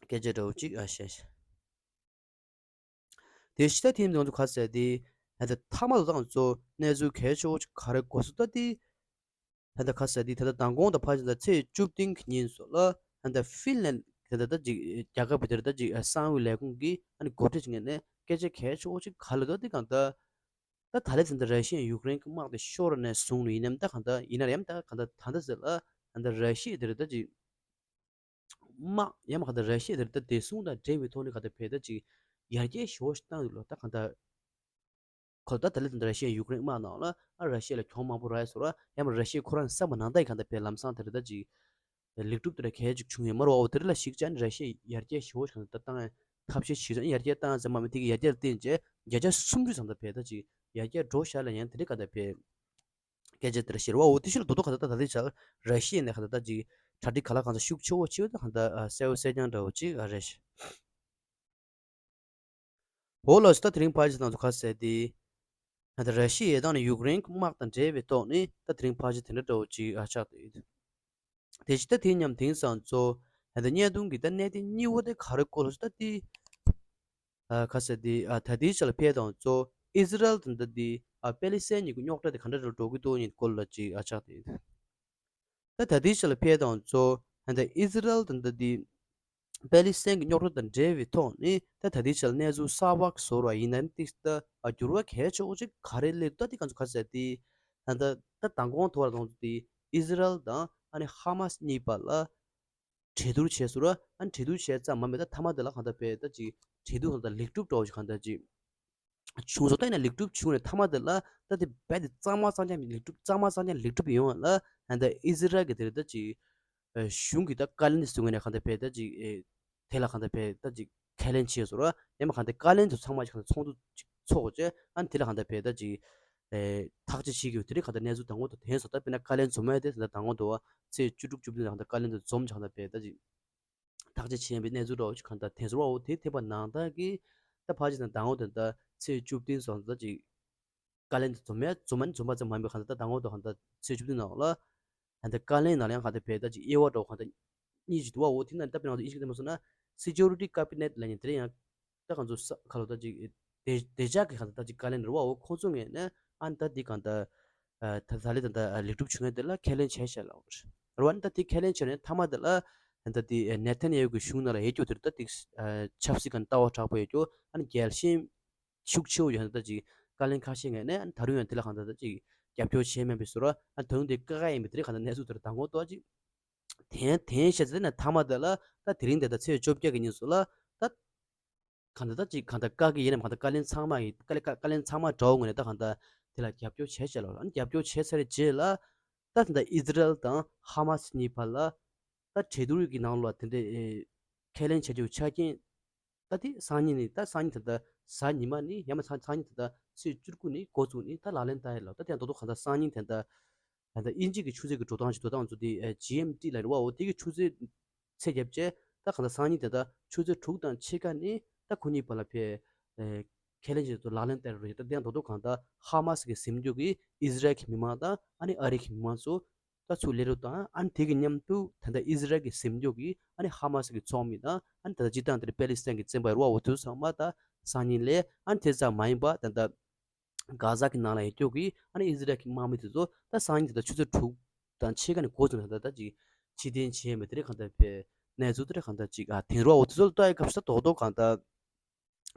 སྐད་ཆ་འདྲ་བོ་ཅིག་ཨ་བཤད། དེ་ཕྱི་ད་ཐེངས་ང་ཚོ་ག་ཟེར་དེ་ད་ལྟ་མཐའ་མ་དུ་ད་ང་ཚོ་གནས་ཚུལ་གལ་ཆེ་བོ་ཅིག་ག་རེ་གོ་སོང་ད་དེ། ད་ལྟ་ག་ཟེར་དེ་ད་ལྟ་མདང་དགོང་དང་ཕལ་ཆེར་ད་ཚེས་བཅུ་བདུན་གྱི་ཉིན་སོགས་ལ་ད་ལྟ་ཧྥིན་ལན་ད་ལྟ་ད་ཅིག་རྒྱལ་ཁབ་དེར་ད་ཅིག་གསང་བའི་ལས་ཁུངས་ཀྱིས་ཨ་ནི་འགོ་ཁྲིད་ཅིག་ངེས་ནས་སྐད་ཆ་གལ་ཆེ་བོ་ཅིག་ག་ལ་ད་དེ་གང་ད་ད་ད་ལྟ་ད་ལྟ་ར་ཤི་ཡས་ཡུཀ་རེན་གྱི་དམག་དེ་ཤོར་ནས་བཟུང་ནས་ཡིན་ནམ་ད་གང་ད་ཡིན་ན་ཡང་ད་གང་ད་ད་ལྟ་ཟེར་ལ་ད་ལྟ་ར་ཤི་ཡ་དེར་ད་ཅིག་དམག་ཡང་མ་གང་ལྟར་ར་ཤི་ཡ་དེར་ད་བདེ་སྲུང་དང་འབྲེལ་བའི་ཐོག་ནས་གང་ལྟར་བས་ད་ཅིག་ཡར་རྒྱས་ཞེ་པོ་ཞིག་བཏང་ཡོད་ལ། ད་གང་ལྟར་ཁོ་ད་ད་ལྟ་ད་ར་ཤི་ཡ་ཡུཀ་རེན་དམག་ནང་ལ་ཨ་ར་ཤི་ཡ་ལ་གྱོང་མང་པོ་རག་ཡོད་ཟེར་བ། ཡང་མ་ར་ཤི་ཡ་ཁོ་རང་བསམ་པ་ནང་ལྟར་གྱི་གང་ལྟར་བས་ལམ་སང་དེར་ད་ཅིག་ལེགས་གྲུབ་དེ་འདྲ་གལ་ཅིག་བྱུང་ཡོད་མ་རེད་བ། འོ་དེ་རིགས་ལ་གཞིགས་བྱས་ནས་ར་ཤི་ཡ་ཡར་རྒྱས་ཞེ་པོ་ཞིག་གང་ལྟར་བཏང་ཡ་ཐབས་ཤེས་བྱེད་ཙང་ཡར་རྒྱས་བཏང་ཡ་ཙམ་མ་མིན་དེ་གི་ཡར་རྒྱས་ལ་བརྟེན་བྱས་བརྒྱ་ཆ་སུམ་ཅུ་ཙམ་ད་བས་ད་ཅིག་ཡར་རྒྱས་འགྲོ་ཤག་ལ། ཡང་དེ་འདྲའི་གང་ལྟར་བས་སྐད་ཆ་དེ་འདྲ་བཤད་རེད་བ། འོ་དེ་ཤུལ་ལ་རྡོག་རྡོག་ག་ད་ད་ད་དེ་ཆར་ར་ཤི་ཡ་ནས་ག་ད་ད་ཅིག་གྲ་སྒྲིག་ག་ལ་གང་ཚ་ཤུགས་ཆེ་བོ་ཆེ་བོ་ད་གང་ད་གསལ་བོ་གསལ་རྐྱང་འདྲ་བོ་ཅིག་རེད། འོ་ལགས་སོ། ད་དེ་རིང་ཕལ་ཆེར་ང་ཚོ་ག་ཟེར་དེ་ད་ལྟ་ར་ཤི་ཡའི་དང་ནི་ཡུཀ་རེན་དམག་དང་འབྲེལ་བའི་ཐོག་ནས་ད་དེ་རིང་ཕལ་ཆེར་དེ་འདྲ་འདྲ་བོ་ཅིག་ཨ་ཆགས་ཏེ་ཡོད། དེ་བཞིན་ད་དེ་མཉམ་དེང་སང་ཚོ་ད་ལྟ་བརྙན་ཐུང་གི་ད་གནད་དོན་གཉིས་པོ་དེ་ག་རེ་སྐོར་ལ་ད་དེ་ཨ་ག་ཟེར་དེ་ཨ་ད་དེའི་ཆ་ལ་ཕེབས་དང་ཚོ་ཨི་ཟི་རལ་དང་ད་དེ་ཨ་པེ་ལི་སི་ཐན་གཉིས་ཀྱི་རྙོག་དྲ་དེ་ག་འདྲ་འདྲ་འགྲོ་གི་འདུག་ཡིན་སྐོར་ལ་ཅིག་ཨ་ཆགས་ཏེ་ཡོད། ད་ད་ལྟའི་ཆ་ལ་ཕེབས་དང་ཚོ་ད་ལྟ་ཨི་ཟི་རལ་དང་ད་ལྟའི་པེ་ལི་སི་ཐན་གྱི་རྙོག་དྲ་དང་འབྲེལ་བའི་ཐོག་ནས་ད་ད་ལྟའི་ཆ་ལ་གནས་ཚུལ་གསར་པ་བཟོ་བ་ཡིན་ན་ཏིག་ད་འགྱུར་བ་གལ་ཆེ་བོ་ཅིག་ག་རེ་སླེབས་ད་དེ་ག་ཚོད་ག་ཟེར་དེ་ད་ད་ད་མདང་དགོང་ཐོག་ལ་དང་དེ་ཨི་ཟི་རལ་དང་ཨ་ནི་ཧ་མ་སི་གཉིས་བར་ལ་གྲོས་བསྡུར་བྱས་སོང་ར། ཨ་ནི་གྲོས་བསྡུར་བྱས་ཙམ་མ་མེད་ད་མཐའ་མ་དེ་ལ་གང་ལྟར་བས་ད་ཅིག་གྲོས་བསྡུར་གང་ལྟར་ལེགས་གྲུབ་འདྲ་བོ་ཅིག་གང་ལྟར་ཅིག་བྱུང་སོང་། ད་ཡིན་ན་ལེགས་གྲུབ་བྱུང་ནས་མཐའ་མ་དེ་ལ་ད་དེ་རྦད་དེ་གཙང་མ་གཙང་རྐྱང་ལེགས་གྲུབ་གཙང་མ་གཙང་རྐྱང་ལེགས་གྲུབ་ཡོང་བ་ལ་ད་ལྟ་ཨི་ཟི་རལ་གྱི་དེ་རེད་ད་ཅིག་གཞུང་གི་ད་བཀའ་བློན་དེ་ཟུར་ངོས་ནས་གང་ལྟར་བས་ད་ཅིག་དེ་ལ་གང་ལྟར་བས་ད་ཅིག་ཁས་ལེན་བྱས་སོང་ར། ཡང་མ་གང་ལྟར་བཀའ་བློན་དེ་ཚང་མ་ཅིག་གང་ལྟར་ཚོགས་འདུ་ཅིག་ཚོགས་བྱས་ཨ་ནི་དེ་ལ་གང་ལྟར་བས་ད་ཅིག་ཐག་གཅོད་བྱེད་ཀྱི་ཡོད། དེ་རིང་གང་ལྟར་གནས་ཚུལ་དང་པོ་དེ་ཐོན་སོང་། ད་དཔེར་ན་བཀའ་བློན་འཛོམས་ཡ་དེ་ད་ལྟ་དང་པོ་འདུག་བ། ཚེས་བཅུ་དྲུག་བཅུ་བདུན་ལ་གང་ལྟར་བཀའ་བློན་དེ་འཛོམས་ཅིག་གང་ལྟར་བས་ད་ཅིག་ཐག་གཅོད་བྱས་པའི་གནས་ཚུལ་འདྲ་བོ་ཞིག་གང་ལྟར་དེ་ཚོ་བ་འོ་དེ་ཐེབས་པ་ནང་ལྟར་གྱི་ད་ཕལ་ཆེར་དང་ཟླ་ངོ་དེ་ལྟར་ཚེས་བཅུ་བདུན་སོང་ཙང་ཅིག་བཀའ་བློན་དུ་འཛོམས་ཡ་འཛོམས་མ་འཛོམས་པ་ཙམ་མ་ཡིན་པའི་གང་ལྟར་ད་ཟླ་ངོ་དང་གང་ལྟར་ཚེས་བཅུ་བདུན་ནང་ལ་གང་ལྟར་བཀའ་བློན་ནང་ལ་ཡང་གང་ལྟར་བས་ད་ཅིག་དབྱེ་བ་འདྲ་བོ་གང་ལྟར་གཉིས་ཅིག་འདུག་བ། འོ་དེ་ན་ད་དཔེར་ན་ང་ཚོ་ཨིན་ཇི་སྐད་ཐོག་ནས་མ་སོང་ན་སི་ཀུ་རི་ཊི་ཀེ་བི་ནེཊ་ལབ་མཁན་དེ་ལ་ཡང་ད་གང་ཚོ་ས་ཁ་ལོ་ད་ཅིག་བདེ་བདེ་འཇགས་ཀྱི་གང་ལྟར་ད་ཅིག་བཀའ་བློན་རེད་བ། འོ་ཁོང་ཚོ་ངོས་ནས་ཨ་ནི་ད་འདི་གང་ལྟར་ད་ད་ལི་ད་ད་ལེགས་གྲུབ་བྱུང་ཡ་དེ་ལ་ཁས་ལེན་བྱས་བཞག་ལ་འོ་རེད་བ། ཨ་ནི་ད་དེ་ཁས་ལེན་བྱས་ནས་མཐའ་མ་དེ་ལ་ད་དེ་ནེ་ཐན་ཡ་ཧུ་གི་གཞུང་ནང་ལ་ཡོད་རྒྱུ་དེ་རེད། ད་དེ་ཆབ་སྲིད་ཀྱི་ལྟ་བ་དྲག་པོ་ཡོད་རྒྱུ་ཨ་ནི་རྒྱལ་ཞེན་ཤུགས་ཆེ་བོ་ཡོད་ན་ད་ཅིག་བཀའ་བློན་ཁ་ཤས་ངོས་ནས་ཨ་ནི་ད་རུང་ཡང་དེ་ལ་གང་ལྟར་ད་ཅིག་རྒྱབ་སྐྱོར་བྱས་མེད་པའི་བཟོ་འདྲ། ཨ་ནི་ད་རུང་དེ་བཀག་ཡ་ཡིན་པའི་དེ་རིང་གང་ལྟར་གནས་ཚུལ་དེར་ད་ངོ་ཏོག་ཅིག་དེན་དེན་བཤད་ཚེ་ན་མཐའ་མ་དེ་ལ་ད་དེ་རིང་དེ་ད་ཚེས་བཅོ་བརྒྱད་ཀྱི་ཉིན་སུ་ལ་ད་གང་ལྟར་ད་ཅིག་གང་ལྟར་བཀག་གི་ཡིན་ནམ་གང་ལྟར་བཀའ་བློན་ཚང་མ་ཡི་བཀའ་བློན་བཀའ་བློན་ཚང་མ་དྲ་བ་ངོས་ནས་ད་གང་ལྟར་དེ་ལ་རྒྱབ་སྐྱོར་བྱས་བྱས་ལ་ཨ་ནི་རྒྱབ་སྐྱོར་བྱས་ཚར་རྗེས་ལ་ད་ད་ལྟ་ཨི་ཟི་རལ་དང་ཧ་མ་སི་གཉིས་བར་ལ་ད་གྲོས་བསྡུར་གྱི་ནང་ལ་དེ་འདྲའི་ཨེ་ཁས་ལེན་བྱ་རྒྱུ་ཆ་རྐྱེན། ད་དེ་སང་ཉིན་ནི་ད་སང་ཉིན་ད་ལྟ་གཟའ་ཉི་མ་ནི་ཡང་མ་སང་སང་ཉིན་ད་ལྟ་ཚེས་བཅུ་དགུ་ནི་འགོ་བཙུགས་ནི་ད་ལག་ལེན་བསྟར་ཡ་ལ་ད་དེ་ཡང་རྡོག་རྡོག་གང་ལྟར་སང་ཉིན་དེ་ད་ད་ལྟ་དབྱིན་ཇི་གི་ཆུ་ཚོད་ཀྱི་འགྲོ་སྟངས་ཤིག་འགྲོ་སྟངས་ཚོ་དེ་ཨེ་ཇི་ཨེམ་ཊི་ལ་རེད་བ། འོ་དེ་གི་ཆུ་ཚོད་ཚད་བརྒྱབ་བྱས་ད་གང་ལྟར་སང་ཉིན་དེ་ད་ཆུ་ཚོད་དྲུག་དང་ཕྱེད་ཀ་ནི་ད་ཁོ་གཉིས་བར་ལ་ཕེ་ཨེ་ཁས་ལེན་བྱས་ཚོ་ལག་ལེན་བསྟར་རེད། ད་དེ་ཡང་རྡོག་རྡོག་གང་ལྟར་ཧ་མ་སི་གི་ཟིན་རྒྱུ་གི་ཨི་ཟི་རལ་གི་མི་མང་དང་ཨ་ནི་ཨ་རི་གི་མི་མང་ཚོ་ད་ཚུར་སླེབས་རོགས་དང་། ཨ་ནི་དེ་གི་མཉམ་དུ་ད་ལྟ་ཨི་ཟི་རལ་གྱི་ཟིན་རྒྱུ་གི་ཨ་ནི་ཧ་མ་སི་གི་ཚོགས་མི་དང་ཨ་ནི་ད་ལྟ་སྤྱི་བཏང་དེར་པེ་ལི་སི་ཐན་གྱི་བཙན་པ་རུ་བ་འོ་དུ་ཚང་མ་ད་སང་ཉིན་ལས་ཨ་ནི་དེ་ཙམ་མ་ཡིན་པ་ད་ལྟ་གྷ་ཟ་གི་ནང་ལ་ཡོད་རྒྱུ་གི་ཨ་ནི་ཨི་ཟི་རལ་གྱི་དམག་མི་དེ་ཚོ་ད་སང་ཉིན་དེ་ད་ཆུ་ཚོད་དྲུག་དང་ཕྱེད་ཀ་ནས་འགོ་བཙུགས་ནས་ད་ལྟ་ཅིག་ཕྱིར་འཐེན་བྱས་མེད། དེ་རེད་གང་ལྟར་བས་གནས་ཚུལ་དེ་རེད་གང་ལྟར་ཅིག་ཨ་དེང་རུ་བ་འོ་དུ་ཚོ་ལ་ལྟོས་ཡ་སྐབས་སུ་ད་རྡོག་རྡོག་གང་ལྟར།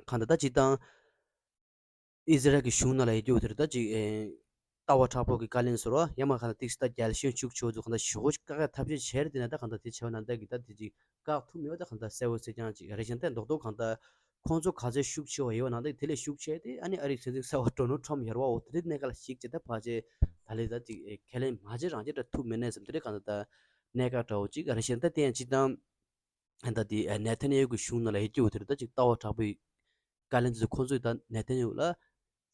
གང་ལྟར་ད་སྤྱིར་བཏང་ཨི་ཟི་རལ་གྱི་གཞུང་ནང་ལ་ཡོད་རྒྱུ་དེར་ད་ཅིག་ཨེ་ལྟ་བ་དྲག་པོ་གི་བཀའ་བློན་ཟེར་བ་ཡང་མ་གང་ལྟར་ཏིག་སི་ད་རྒྱལ་ཞེན་ཤུགས་ཆེ་བོ་ཚོ་གང་ལྟར་ཞེ་པོ་ཅིག་བཀག་ཡ་ཐབས་ཤེས་བྱས་རེད། དེ་ན་ད་གང་ལྟར་དེ་བྱས་པ་ན་ད་གི་ད་དེ་ཅིག་བཀག་ཐུབ་མེད་པ་ད་གང་ལྟར་གསལ་བོ་གསལ་རྐྱང་ཅིག་རེད། གཞན་ད་རྡོག་རྡོག་གང་ལྟར་ཁོང་ཚོ་ག་ཚོད་ཤུགས་ཆེ་བ་ཡོད་པ་ན་ད་དེ་ལས་ཤུགས་ཆེ་དེ་ཨ་ནི་ཨ་རིའི་སྲིད་འཛིན་གསར་བ་ཌོ་ནལ་ཊམ་ཡར་བ་འོ་དེ་རིགས་གནས་སྐབས་ལ་གཞིགས་བྱས་ད་ཕལ་ཆེར་ད་ལས་ད་ཅིག་ཨེ་ཁས་ལེན་མ་བྱས་རང་བྱས་ད་ཐུབ་མེད་ནས་བསམ་དེ་རེད་གང་ལྟར་ད་གནད་འགག་འདྲ་བོ་ཅིག་རེད། གཞན་ད་དེ་ཡང་སྤྱིར་བཏང་ད་དེ་ནེ་ཐན་ཡ་ཧུ་གི་གཞུང་ནང་ལ་ཡོད་རྒྱུ་དེར་ད་ཅིག་ལྟ་བ་དྲག་པོའི་བཀའ་བློན་དེ་ཚོ་ཁོང་ཚོས་ད་ནེ་ཐན་ཡ་ཧུ་ལ་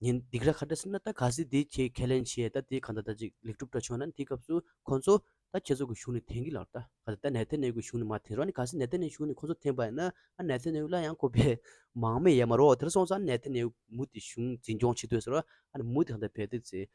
ཉིན་སྡིགས་ར་ཁ་བྲལ་ཟེར་ན་ད་གལ་སྲིད་དེ་ཁྱེད་ཁས་ལེན་བྱས་ད་དེ་གང་ལྟར་ད་ཅིག་ལེགས་གྲུབ་འདྲ་བྱུང་ན་དེ་སྐབས་སུ་ཁོང་ཚོ་ད་ཁྱེད་ཚོ་གི་གཞུང་ནས་འཐེན་གི་ལ་ད་ག་ད་ད་ནེ་ཐན་ཡ་ཧུ་གི་གཞུང་ནས་མ་འཐེན་རོགས། ཨ་ནི་གལ་སྲིད་ནེ་ཐན་ཡ་ཧུ་གཞུང་ནས་ཁོང་ཚོ་འཐེན་པ་ཡིན་ན་ཨ་ནེ་ཐན་ཡ་ཧུ་ལ་ཡང་ཁོ་པས་མང་མེད་ཡ་མ་རོགས། དེར་སོང་ཙང་ནེ་ཐན་ཡ་ཧུ་མུ་དེ་གཞུང་འཛིན་སྐྱོང་བྱེད་འདོད་ཟེར་རོགས། ཨ་ནི་མུ་དེ་གང་ལྟར་བས་དེ་ཚེ་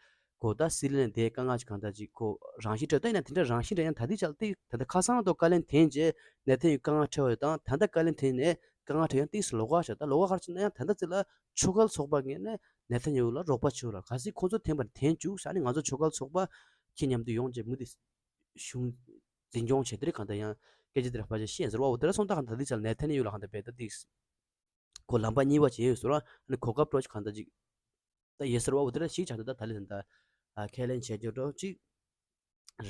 གོ་ད་སྲིད་བློན་དེ་དཀའ་ངལ་ཅིག་གང་ལྟར་ཅིག་ཁོ་རང་བཞིན་འཕྲད་ད་ཡིན་ན་དེ་འདྲ་རང་བཞིན་འདྲ་ཡང་ད་ལྟའི་ཆར་ཏིག་ད་ལྟ་ཁ་སང་དུ་བཀའ་ལན་འཐེན་རྗེས་ནེ་ཐན་ཡུ་དཀའ་ངལ་འཕྲད་པ་ཡོད་དང་ད་ལྟ་བཀའ་ལན་འཐེན་ནས་དཀའ་ངལ་འཕྲད་ཡང་ཏིག་སུ་ལོགས་ཀ་ཤར་ད་ལོགས་ཀ་ཤར་ཕྱིན་ན་ཡང་ད་ལྟ་ཚེ་ལ་ཆོལ་ཁ་ཚོགས་པ་ངོས་ནས་ནེ་ཐན་ཡུ་ལ་རོགས་པ་བྱོས་ལ་གལ་སྲིད་ཁོ་ཚོ་འཐེན་པར་འཐེན་བཅུག་ཤ་ནི་ང་ཚོ་ཆོལ་ཁ་ཚོགས་པ་ཁྱེད་མཉམ་དུ་ཡོང་རྗེས་མུ་མཐུད་གཞུང་འཛིན་སྐྱོང་བྱེད་དེ་རེད་གང་ལྟར་ཡང་སྐད་ཆ་དེ་ར་ཕལ་ཆེར་ཤེས་ཟེར་བ་འོ་དེ་ར་སོང་ད་གང་ལྟར་འདི་ཆ་ནེ་ཐན་ཡུ་ལ་གང་ལྟར་བས་ད་ཏིག་ཁོ་ལམ་པ་གཉིས་པ་བྱས་ཡོད་ཟེར་བ་ཨ་ནི་གོ་སྐབས་སྤྲོད་གང་ལྟར་ཅིག་ད་ཡེ་ཟེར་བ་འོ་དེ་ར་ཞིག་ཆགས་ད་ད་ད་ལི་ད་ད་ཁས་ལེན་བྱས་རྒྱུ་འགྲོ་ཅིག་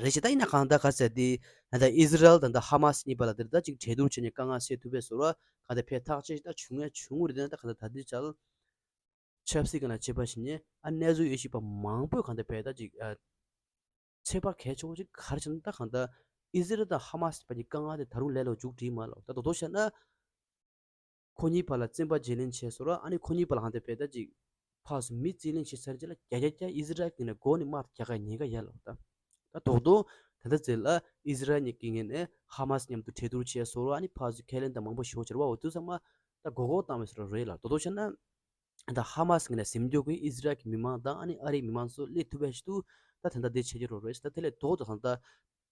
རེད་ཞེ་ད་ཡིན་ན་གང་ལྟར་ག་ཟེར་དེ་ད་ད་ཨི་ཟི་རལ་དང་ད་ཧ་མ་སི་གཉིས་པ་ལ་དེ་ད་ཅིག་གྲོས་བསྡུར་བྱས་ནས་དཀའ་ངལ་སེལ་ཐུབ་པས་ཟེར་བ་གང་ལྟར་ཕན་ཐག་ཆད་ད་བྱུང་ཡ་བྱུང་རེད་ད་གང་ལྟར་ད་ལྟའི་ཆར་ཆབ་སྲིད་ཀྱི་ནང་བྱེད་པ་ཞིག་ནས་ཨ་གནས་ཚུལ་ཡོད་ཤེས་པ་མང་པོས་གང་ལྟར་བས་ད་ཅིག་ཨ། ཚོད་དཔག་གལ་ཆེ་བོ་ཅིག་ག་རེ་བྱས་ན་ད་གང་ལྟར་ཨི་ཟི་རལ་དང་ཧ་མ་སི་བར་གྱི་དཀའ་ངལ་དེ་ད་རུང་ལས་ལོ་མཇུག་སྒྲིལ་མ་ལོ་ད་དོ་དོ་བྱས་ན་ཁོ་གཉིས་བར་ལ་བཙན་པ་བརྗེ་ལེན་བྱས་སོ་ར་ཨ་ནི་ཁོ་གཉིས་བར་ལ་གང་ལྟར་བས་ད་ཅིག་ཕག་སུ་མི་རྩིས་ལེན་བྱེད་ཚར་རྗེས་ལ་བརྒྱ་ཆ་བརྒྱ་ཨི་ཟི་རལ་གྱི་ནས་མགོ་ནས་དམག་རྒྱག་ག་ཉེན་ཁ་ཡོད་ལོ་ད་ད་དོ་དོ་ད་ལྟ་ཚེ་ལ་ཨི་ཟི་རལ་གཉིས་ཀྱི་ངོས་ནས་ཧ་མ་སི་མཉམ་དུ་གྲོས་བསྡུར་བྱས་སོ་ར་ཨ་ནི་ཕག་སུ་ཁས་ལེན་དང་མང་པོ་ཞུ་བྱས་ར་བ་འོ་དུས་ཚང་མ་ད་མགོ་སྐོར་བཏང་བའི་སོ་ར་རེད་ལ་དོ་དོ་བྱས་ན། ད་ཧ་མ་སི་ངོས་ནས་ཟིན་འཇོག་གིས་ཨི་ཟི་རལ་གྱི་མི་མང་དང་ཨ་ནི་ཨ་རིའི་མི་མང་ཚོ་སླེབས་ཐུབ་པ་ཞིག་ཏུ་ད་དེ་འདྲ་དེ་བྱེད་ཀྱི་རོགས་རེད་ད་དེ་ལས་ལྡོག་ཏུ་ད་ལྟ་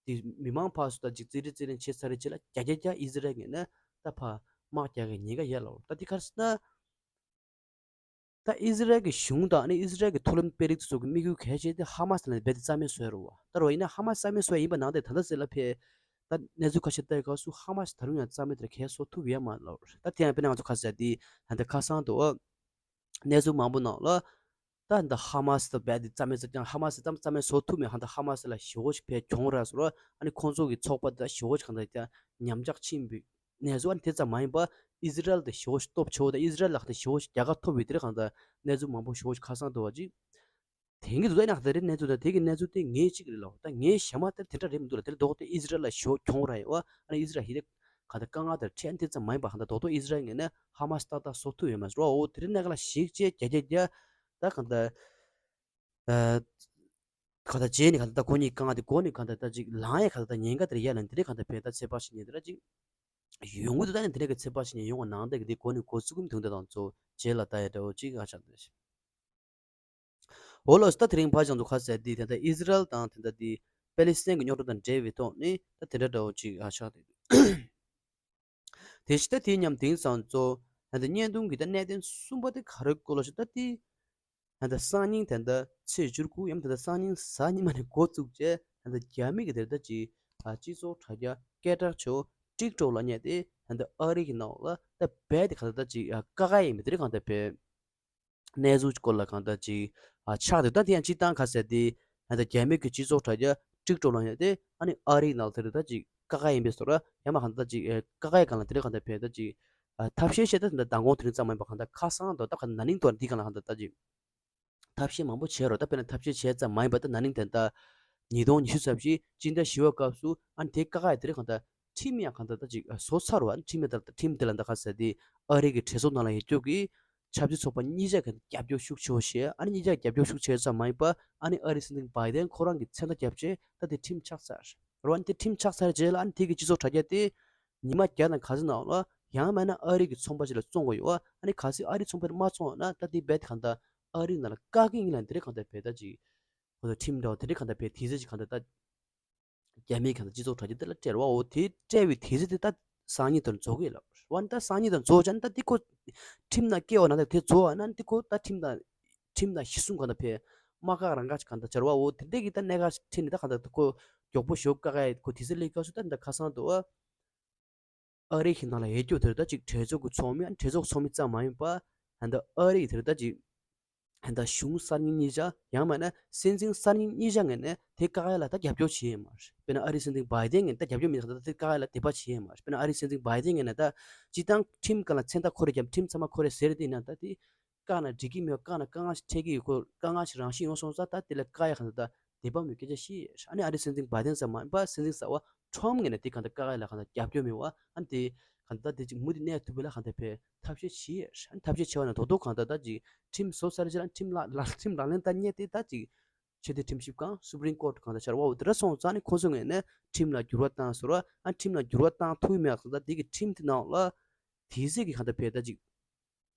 དེ་མི་མང་ཕར་ཚུར་ད་ཅིག་རྩིས་རྩིས་རྩིས་ལེན་བྱེད་ཚར་རེད་ཅེས་ལ་བརྒྱ་བརྒྱ་བརྒྱ་ཨི་ཟི་རལ་ངོས་ནས་ད་ཕར་དམག་རྒྱག་གི་ཉེན་ཁ་ཡོད་ལ་ད་དེ་ག་རེ་ཟེར་ན། ད་ཨི་ཟི་རལ་གྱི་གཞུང་དང་ཨ་ནི་ཨི་ཟི་རལ་གྱི་མཐོ་རིམ་དཔོན་རིགས་ཚོ་གི་དམིགས་ཡུལ་གལ་ཆེ་དེ་ཧ་མ་སི་ལ་རྦད་དེ་རྩ་མེད་བཟོ་ཡ་རེད་བ། ད་རོ་ཡིན་ན་ཧ་མ་སི་རྩ་མེད་བཟོ་ཡ་ཡིན་པ་ནང་དེ་ད་ལྟ་ཟེར་ལ་ཕེ། ད་གནས་ཚུལ་ཁ་ཤས་ལྟ་ཡི་སྐབས་སུ་ཧ་མ་སི་ད་རུང་ཡང་རྩ་མེད་དེར་གས་བཟོ་ཐུབ་ཡོད་མ་ལོར་ད་དེ་ཡང་དཔེར་ན་ང་ཚོ་ཁ་ཟས་དེ་ད་ལྟ་ཁ་སང་དུ། གནས་ཚུལ་མང་པོ་ནང་ལ། ད་འདི་ཧ་མ་སི་ད་རྦད་དེ་རྩ་མེད་ཟེར་ཀྱང་ཧ་མ་སི་ད་རྩ་མེད་བཟོ་ཐུབ་མེད་ཧ་ད་ཧ་མ་སི་ལ་ཞེ་བོ་ཞིག་ཕེ་གྱོང་རག་སོང་ར་ཨ་ནི་ཁོང་ཚོ་གི་ཚོགས་པ་ད་ཞེ་བོ་ཞིག་གང་ལྟར་ཀྱང་ཉམས་ཆག་ཕྱིན་པའི་གནས་ཚུལ་ཨ་ནི་དེ་ཙམ་མ་ཡིན་པ་ཨི་ཟི་རལ་ད་ཞེ་བོ་ཞིག་སྟོབས་ཆེ་བོ་ད་ཨི་ཟི་རལ་ལ་ད་ཞེ་བོ་ཞིག་རྒྱལ་ཁ་ཐོབ་པའི་དེར་གང་ལྟར་གནས་ཚུལ་མང་པོ་ཞེ་བོ་ཞིག་ཁ་སང་དུ་བ་ཅིག་དེང་གི་དུ་ད་ཡིན་ན་ད་དེ་གནས་ཚུལ་ད་དེ་གི་གནས་ཚུལ་དེ་ངེས་གཅིག་རེད་ལོ་ད་ངེས་གཞན་མ་ད་དེ་འདྲ་རེད་མི་འདུག་ལ་དེ་ལ་ལྡོག་སྟེ་ཨི་ཟི་རལ་ལ་ཞེ་བོ་གྱོང་རག་ཡོད་ཨ་ནི་ཨི་ཟི་རལ་ཧི་དེ་གང་ལྟར་དཀའ་ངལ་དེར་འཕྲད་ཨ་ནི་དེ་ཙམ་མ་ཡིན་པ་གང་ལྟར་རྡོག་རྡོག་ཨི་ཟི་རལ་ངོས་ནས་ཧ་མ་སི་ཏག་ཏག་བཟོ་ཐུབ་ཡོད་མ་རེད་བ། འོ་དེ་རིང་གནས་སྐབས་ལ་ཞིག་བྱས་བརྒྱ་བརྒྱ་བརྒྱ་ད་གང་ལྟར། ཨ། གང་ལྟར་རྗེས་ནས་གང་ལྟར་ད་ཁོ་གཉིས་གང་ལྟར་མགོ་ནས་གང་ལྟར་ད་ཅིག་ལངས་ཡས་གང་ལྟར་ད་ཉེན་ཁ་དེར་ཡར་ལངས་དེ་རིང་གང་ལྟར་བས་ད་ཚེ་དཔག་ཞིག་ཉེ་དེ་ར་ཅིག་ཡོང་གི་འདུག་ད་ནི་དེ་རིང་གི་ཚེ་དཔག་ཞིག་ཉེ་ཡོང་བ་ནང་ལྟར་གི་དེ་མགོ་ནས་འགོ་ཚུགས་ཀྱི་མི་འདུག་ད་དང་ཚོ་རྗེས་ལ་ད་ཡ་འདྲ་བོ་ཅིག་ཨ་ཆགས་འདུག་འོ་ལོ་ད་དེ་རིང་ཕར་ཅང་དུ་ཁ་གསལ་འདི་དེ་འདྲ་ཨི་ཟི་རལ་དང་དེ་འདྲ་འདི་པེ་ལི་སི་ཐན་གྱི་རྙོག་དྲ་དང་འབྲེལ་བའི་ཐོག་ནས་ད་དེ་འདྲ་འདྲ་བོ་ཅིག་ཨ་ཆགས་འདུག་དེ་ཕྱི་ད་དེ་མཉམ་དེང་སང་གཙོ་ད་ལྟ་བརྙན་ཐུང་གི་ད་གནད་དོན་གསུམ་པ་དེ་ག་རེ་སྐོར་ལ་ཞུ་ད་དེ་ད་ལྟ་སང་ཉིན་ད་ལྟ་ཚེས་བཅུ་དགུ་ཡང་ད་ལྟ་སང་ཉིན་གཟའ་ཉི་མ་ནས་འགོ་བཙུགས་རྗེས་ད་ལྟ་རྒྱ་མི་གི་དེ་ད་ཅིག་ཨ་སྤྱི་ཚོགས་དྲ་རྒྱ་སྐད་གྲགས་ཆེ་བོ་ཊིག་ཊོག་ལ་བརྙན་དེ་ད་ལྟ་ཨ་རི་གི་ནང་ལ་ད་རྦད་དེ་ག་ད་ད་ཅིག་ཨ་ཀ་ཁ་ཡིན་པའི་དེ་རིང་གང་ད་བས། གནས་ཚུལ་སྐོར་ལ་གང་ལྟར་ཅིག་ཨ་ཆགས་འདུག་ད་དེ་ཡང་སྤྱིར་བཏང་ཁ་གསལ་ཏེ་ད་ལྟ་རྒྱ་མི་གི་སྤྱི་ཚོགས་དྲ་རྒྱ་ཊིག་ཊོག་ལ་ཡང་སྟེ་ཨ་ནི་ཨ་རིའི་ནང་དེར་ད་ཅིག་ཀ་ཁ་ཡིན་པའི་སོར་ཡང་མ་གང་ལྟར་ཅིག་ཨ་ཀ་ཁའི་སྒང་ལ་དེ་རིང་གང་ལྟར་བས་ད་ཅིག་ཨ་ཐབས་ཤེས་བྱས་ད་ད་མདང་དགོང་དེ་རིང་ཙམ་མ་ཡིན་པ་གང་ལྟར་ཁ་སང་དུ་ད་ག་ན་ནིང་དུ་འདི་སྒང་ལ་གང་ལྟར་ད་ཅིག་ཐབས་ཤེས་མང་པོ་བྱས་རོགས་ད་དཔེར་ན་ཐབས་ཤེས་བྱས་ཙམ་མ་ཡིན་པ་ད་ན་ནིང་དེ་ད་ཉིས་སྟོང་ཉི་ཤུ་རྩ་བཞི་སྤྱི་ཟླ་བཞི་པའི་སྐབས་སུ་ཨ་ནི་དེ་ཀ་ཁའི་དེ་རིང་གང་ལྟར་ཁྲིམས་ཡང་གང་ལྟར་ད་ཅིག་བཟོ་ཚར་བ་ཨ་ནི་ཁྲིམས་ཡང་ད་ཁྲིམས་དེ་ལ་ད་ག་ཟེར་དེ་ཨ་རི་གི་གྲོས་ཚོགས་ནང་ལ་ཡོད་རྒྱུ་གི་ཆབ་སྲིད་ཚོགས་པ་གཉིས་ཆ་གི་རྒྱབ་སྐྱོར་ཤུགས་ཆེ་བོ་བྱས། ཨ་ནི་གཉིས་ཆ་རྒྱབ་སྐྱོར་ཤུགས་ཆེ་ཙམ་མ་ཡིན་པ། ཨ་ནི་ཨ་རིའི་སྲིད་འཛིན་བྷའི་ཏན་ཁོ་རང་གི་མཚན་རྟགས་བརྒྱབ་བྱས་ད་དེ་ཁྲིམས་ཆགས་ཚར་རེད་བ། ཨ་ནི་དེ་ཁྲིམས་ཆགས་ཚར་རྗེས་ལ་ཨ་ནི་དེ་གི་སྤྱི་ཚོགས་དྲ་རྒྱ་དེ་ཉི་མ་བརྒྱ་དང་ག་ཚོད་ནང་ལ་ཡང་མིན་ན་ཨ་རི་གི་ཚོང་པ་ཞིག་ལ་བཙོང་དགོས་ཡོད་བ། ཨ་ནི་གལ་སྲིད་ཨ་རིའི་ཚོང་པས་མ་བཙོང་ཡོད་ན་ད་དེ་རྦད་དེ་གང་ལྟར་ཨ་རིའི་ནང་ལ་བཀག་གི་ཡིན་ལ་དེ་རིང་གང་ལྟར་བས་ད་ཅིག་ཁོ་ཚོ་ཁྲིམས་འདྲ་བ་དེ་རིང་གང་ལྟར་བས་དེ་ཚོད་ཅིག་གང་ལྟར་ད། རྒྱ་མིའི་གང་ལྟར་སྤྱི་ཚོགས་དྲ་རྒྱ་དེ་ལ་སྤྲད་རེད་བ། འོ་དེ་སྤྲད་པའི་དུས་ཚོད་དེ་ད་སང་ཉིན་དང་རྫོགས་གི་ལབ་རེད་བ། ད་སང་ཉིན་དང་རྫོགས་ཙང་ད་འདི་ཁོ་ཁྲིམས་ནང་སྐྱེལ་བ་ན་ད་དེ་རྫོགས་པ་ན་འདི་ཁོ་ད་ཁྲིམས་དང་ཁྲིམས་དང་གཞི་བཟུང་གང་ལྟར་བས་དམག་ཁག་རང་ཁག་ཅིག་གང་ལྟར་བྱ་རེད་བ། འོ་དེ་འདྲས་ཀྱི་ད་གནད་འགག་ཅིག་འཕྲད་ནས་ད་གང་ལྟར་ཁོ་མགྱོགས་པོ་ཞོག་ཀ་ཀ་ཡ་ཁོ་དུས་ཚོད་སླེབས་སྐབས་སུ་ད་འདི་ཁ་སང་དུ་བ། ཨ་རི་གི་ནང་ལ་ཡོད་རྒྱུ་དེར་ད་ཅིག་གྲོས་ཚོགས་ཀྱི་ཚོགས་མི་ཨ་གྲོས་ཚོགས་ཚོགས་མི་ཙམ་མ་ཡིན་པ་ད་ཨ་རི་གི་དེར་ད་ཅིག་ད་གཞུང་གསར་རྙིང་གཉིས་ཆ་ཡང་མིན་ན་སྲིད་འཛིན་གསར་རྙིང་གཉིས་ཆ་ངོས་ནས་དེ་ཀ་ཁ་ལ་ད་རྒྱབ་སྐྱོར་བྱེད་ཡོད་མ་རེད། དཔེར་ན་ཨ་རིའི་སྲིད་འཛིན་བྷའི་ཏན་ངོས་ནས་ད་རྒྱབ་སྐྱོར་མི་ཚང་ད་དེ་ཀ་ཁ་ལ་དད་པ་བྱེད་ཡོད་མ་རེད། དཔེར་ན་ཨ་རིའི་སྲིད་འཛིན་བྷའི་ཏན་ངོས་ནས་ད་སྤྱིར་བཏང་ཁྲིམས་སྒང་ལ་མཚན་རྟགས་འཁོར་རེད་ཀྱང་ཁྲིམས་ཚང་མ་འཁོར་རེད་ཟེར་དེ་ཡིན་ན་ད་དེ་བཀག་ན་འགྲིག་གི་མེད་བཀག་ན་དཀའ་ངལ་ཞིག་འཕྲད་ཀྱི་ཡོད་ཁོ་དཀའ་ངལ་ཞིག་རང་བཞིན་ཡོང་སོང་ཙང་ད་དེ་ལ་ཀ་ཁ་ཡ་གང་ལྟར་ད་དད་པ་མེད་སྐད་ཆ་བཤད་ཡོད་རེད། ཨ་ནི་ཨ་རིའི་སྲིད་འཛིན་བྷའི་ཏན་ཙམ་མ་ཡིན་པ་སྲིད་འཛིན་གསར་བ་ཁྲོམ་ངོས་ནས་དེ་གང་ལྟར་ཀ་ཁ་ཡ་ལ་གང་ལྟར་རྒྱབ་སྐྱོར་མེད་བ། ཨ་ནི་དེ་གང་ལྟར་དེ་ཅིག་མུ་མཐུད་གནས་ཐུབ་པ་ལ་གང་ལྟར་བས་ཐབས་ཤེས་བྱེད་ཡོད་རེད། ཨ་ནི་ཐབས་ཤེས་བྱེད་པ་ན་རྡོག་རྡོག་གང་ལྟར་ད་ཅིག་ཁྲིམས་བཟོ་ཚར་རྗེས་ལ་ཁྲིམས་ལག་ལག་ཁྲིམས་ལག་ལེན་བསྟར་མཁན་དེ་ད་ཅིག་ཆེས་མཐོའི་ཁྲིམས་ཞིབ་ཁང་Supreme Court གང་ལྟར་བྱ་བ་འོ་དེ་འདྲ་སོང་ཙང་ནི་ཁོ་ཚོ་ངོས་ནས་ཁྲིམས་ལ་འགྱུར་བ་བཏང་ཟེར་བ་ཨ་ཁྲིམས་ལ་འགྱུར་བ་བཏང་ཐུབ་མེད་སོང་ཙང་དེ་གི་ཁྲིམས་དེ་ནང་ལ་དེ་ཟེར་གི་གང་ལྟར་བས་ད་ཅིག་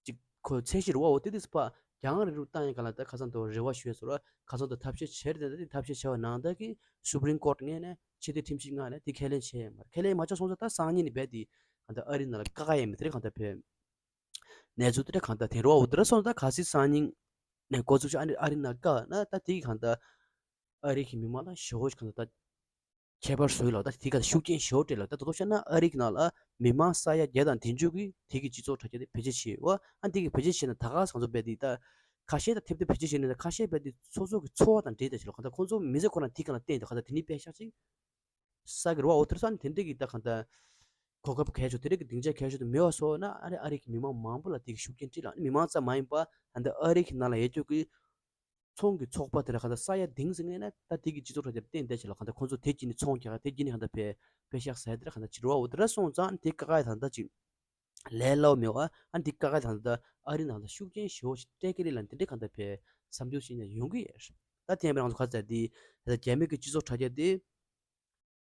ཅིག་ཁོ་ཚད་གཞི་རུ་བ་འོ་དེ་དུས་ཕ་ རྒྱང་རིང་རུ་བཏང་ཡིན་ག་ལ་ད་ཁ་སང་དུ་རེ་བ་ཞུས་ཟེར་བ་ཁ་སང་དུ་ཐབས་ཤེས་བྱེད་དེ་འདི་ཐབས་ཤེས་བྱས་པ་ནང་ད་གི་Supreme Court ངོས་ནས་ཕྱི་དེ་ཁྲིམས་ཞིབ་ངོས་ནས་དེ་ཁས་ལེན་བྱས་ཡོད་མ་རེད། ཁས་ལེན་མ་བྱས་སོང་ཙང་ད་སང་ཉིན་ནི་རྦད་དེ་གང་ལྟར་ཨ་རི་ནང་ལ་བཀག་ཡ་ཡིན་མི་དེ་རེད། གང་ལྟར་བས་གནས་ཚུལ་དེ་འདྲ་གང་ལྟར་དེ་རུ་བ་འོ་དེ་འདྲ་སོང་ཙང་གལ་སྲིད་སང་ཉིན་ནས་འགོ་ཚུགས་ཤག་ཨ་རི་ཨ་རི་ནང་བཀག་ན་ད་དེ་གི་གང་ལྟར་ཨ་རི་གི་མི་མང་ལ་ཞེ་པོ་ཞིག་གང་ལྟར་ད་ཁྱད་པར་བཟོས་ལ་ད་དེ་ག་ཤུགས་རྐྱེན་ཞེ་པོ་སྤྲད་ལ་ད་དོ་དོ་བཤད་ན་ཨ་རི་གི་ནང་ལ་མི་མང་ས་ཡ་བརྒྱ་དང་བདུན་ཅུ་གི་དེ་གི་སྤྱི་ཚོགས་དྲ་རྒྱ་དེ་བེད་སྤྱོད་བྱས་ཡོད། ཨ་འདི་གི་བེད་སྤྱོད་བྱས་ན་ད་ག་སང་ཚོ་རྦད་དེ་ད་ཁ་ཤས་ད་ཐེབས་ཐེབས་བེད་སྤྱོད་བྱས་ནས་ད་ཁ་ཤས་རྦད་དེ་སོ་སོ་གི་འཚོ་བ་དང་འབྲེལ་ད་བྱས་ལ་གང་ལྟར་ཁོང་ཚོ་མི་ཚེ་ཁོ་རང་དེ་ག་ལ་བརྟེན་ད་གང་ལྟར་དེ་ནི་དཔེ་ཤག་ཅིག་ས་གི་རུ་བ་འོ་དེར་སོང་དེ་འདྲ་གི་ད་གང་ལྟར་གོ་སྐབས་གལ་ཆེ་དེ་འདྲ་གི་སྡིངས་ཆ་གལ་ཆེ་དུ་མེད་པ་སོང་ན་ཨ་རི་ཨ་རི་གི་མི་མང་མང་པོ་ལ་དེ་གི་ཤུགས་རྐྱེན་སྤྲད་ལ་མི་མང་ཙམ་མ་ཡིན་པ་ད་ལྟ་ཨ་རི་གི་ནང་ལ་ཡོད་རྒྱུ་གི་ཚོང་གི་ཚོགས་པ་དེ་ལ་གང་ལྟར་ས་ཡ་གཏིང་ཟིན་ནས་ན་ད་དེ་གི་སྤྱི་ཚོགས་དྲ་རྒྱ་བརྟེན་བསྡད་བྱས་ལ་གང་ལྟར་ཁོང་ཚོ་དེ་གྱིས་ནི་ཚོང་རྒྱག་དེ་གྱིས་ནི་གང་ལྟར་ཕེ་ཕེ་ཤག་ཟ་དེ་ལ་གང་ལྟར་ཅི་རུ་བ་འོ་དེ་འདྲ་སོང་ཙང་དེ་ཀ་ཀ་ཡ་ད་ལྟ་ཅིག་ལས་སླ་བོ་མེད་བ། ཨ་འདི་ཀ་ཀ་ད་ལྟ་ཨ་རི་ནང་ལ་ཤུགས་རྐྱེན་ཞེ་པོ་ཞིག་སྤྲད་ཀྱི་རེད་ལ་འདི་འདྲའི་གང་ལྟར་བས་བསམ་ཚུལ་ཞིག་ནས་ཡོང་གི་ཡོད། ད་དེ་ཡང་ང་ཚོ་ཁ་ཚ་འདི་ད་ལྟ་རྒྱ་མི་གི་སྤྱི་ཚོགས་དྲ་རྒྱ་འདི་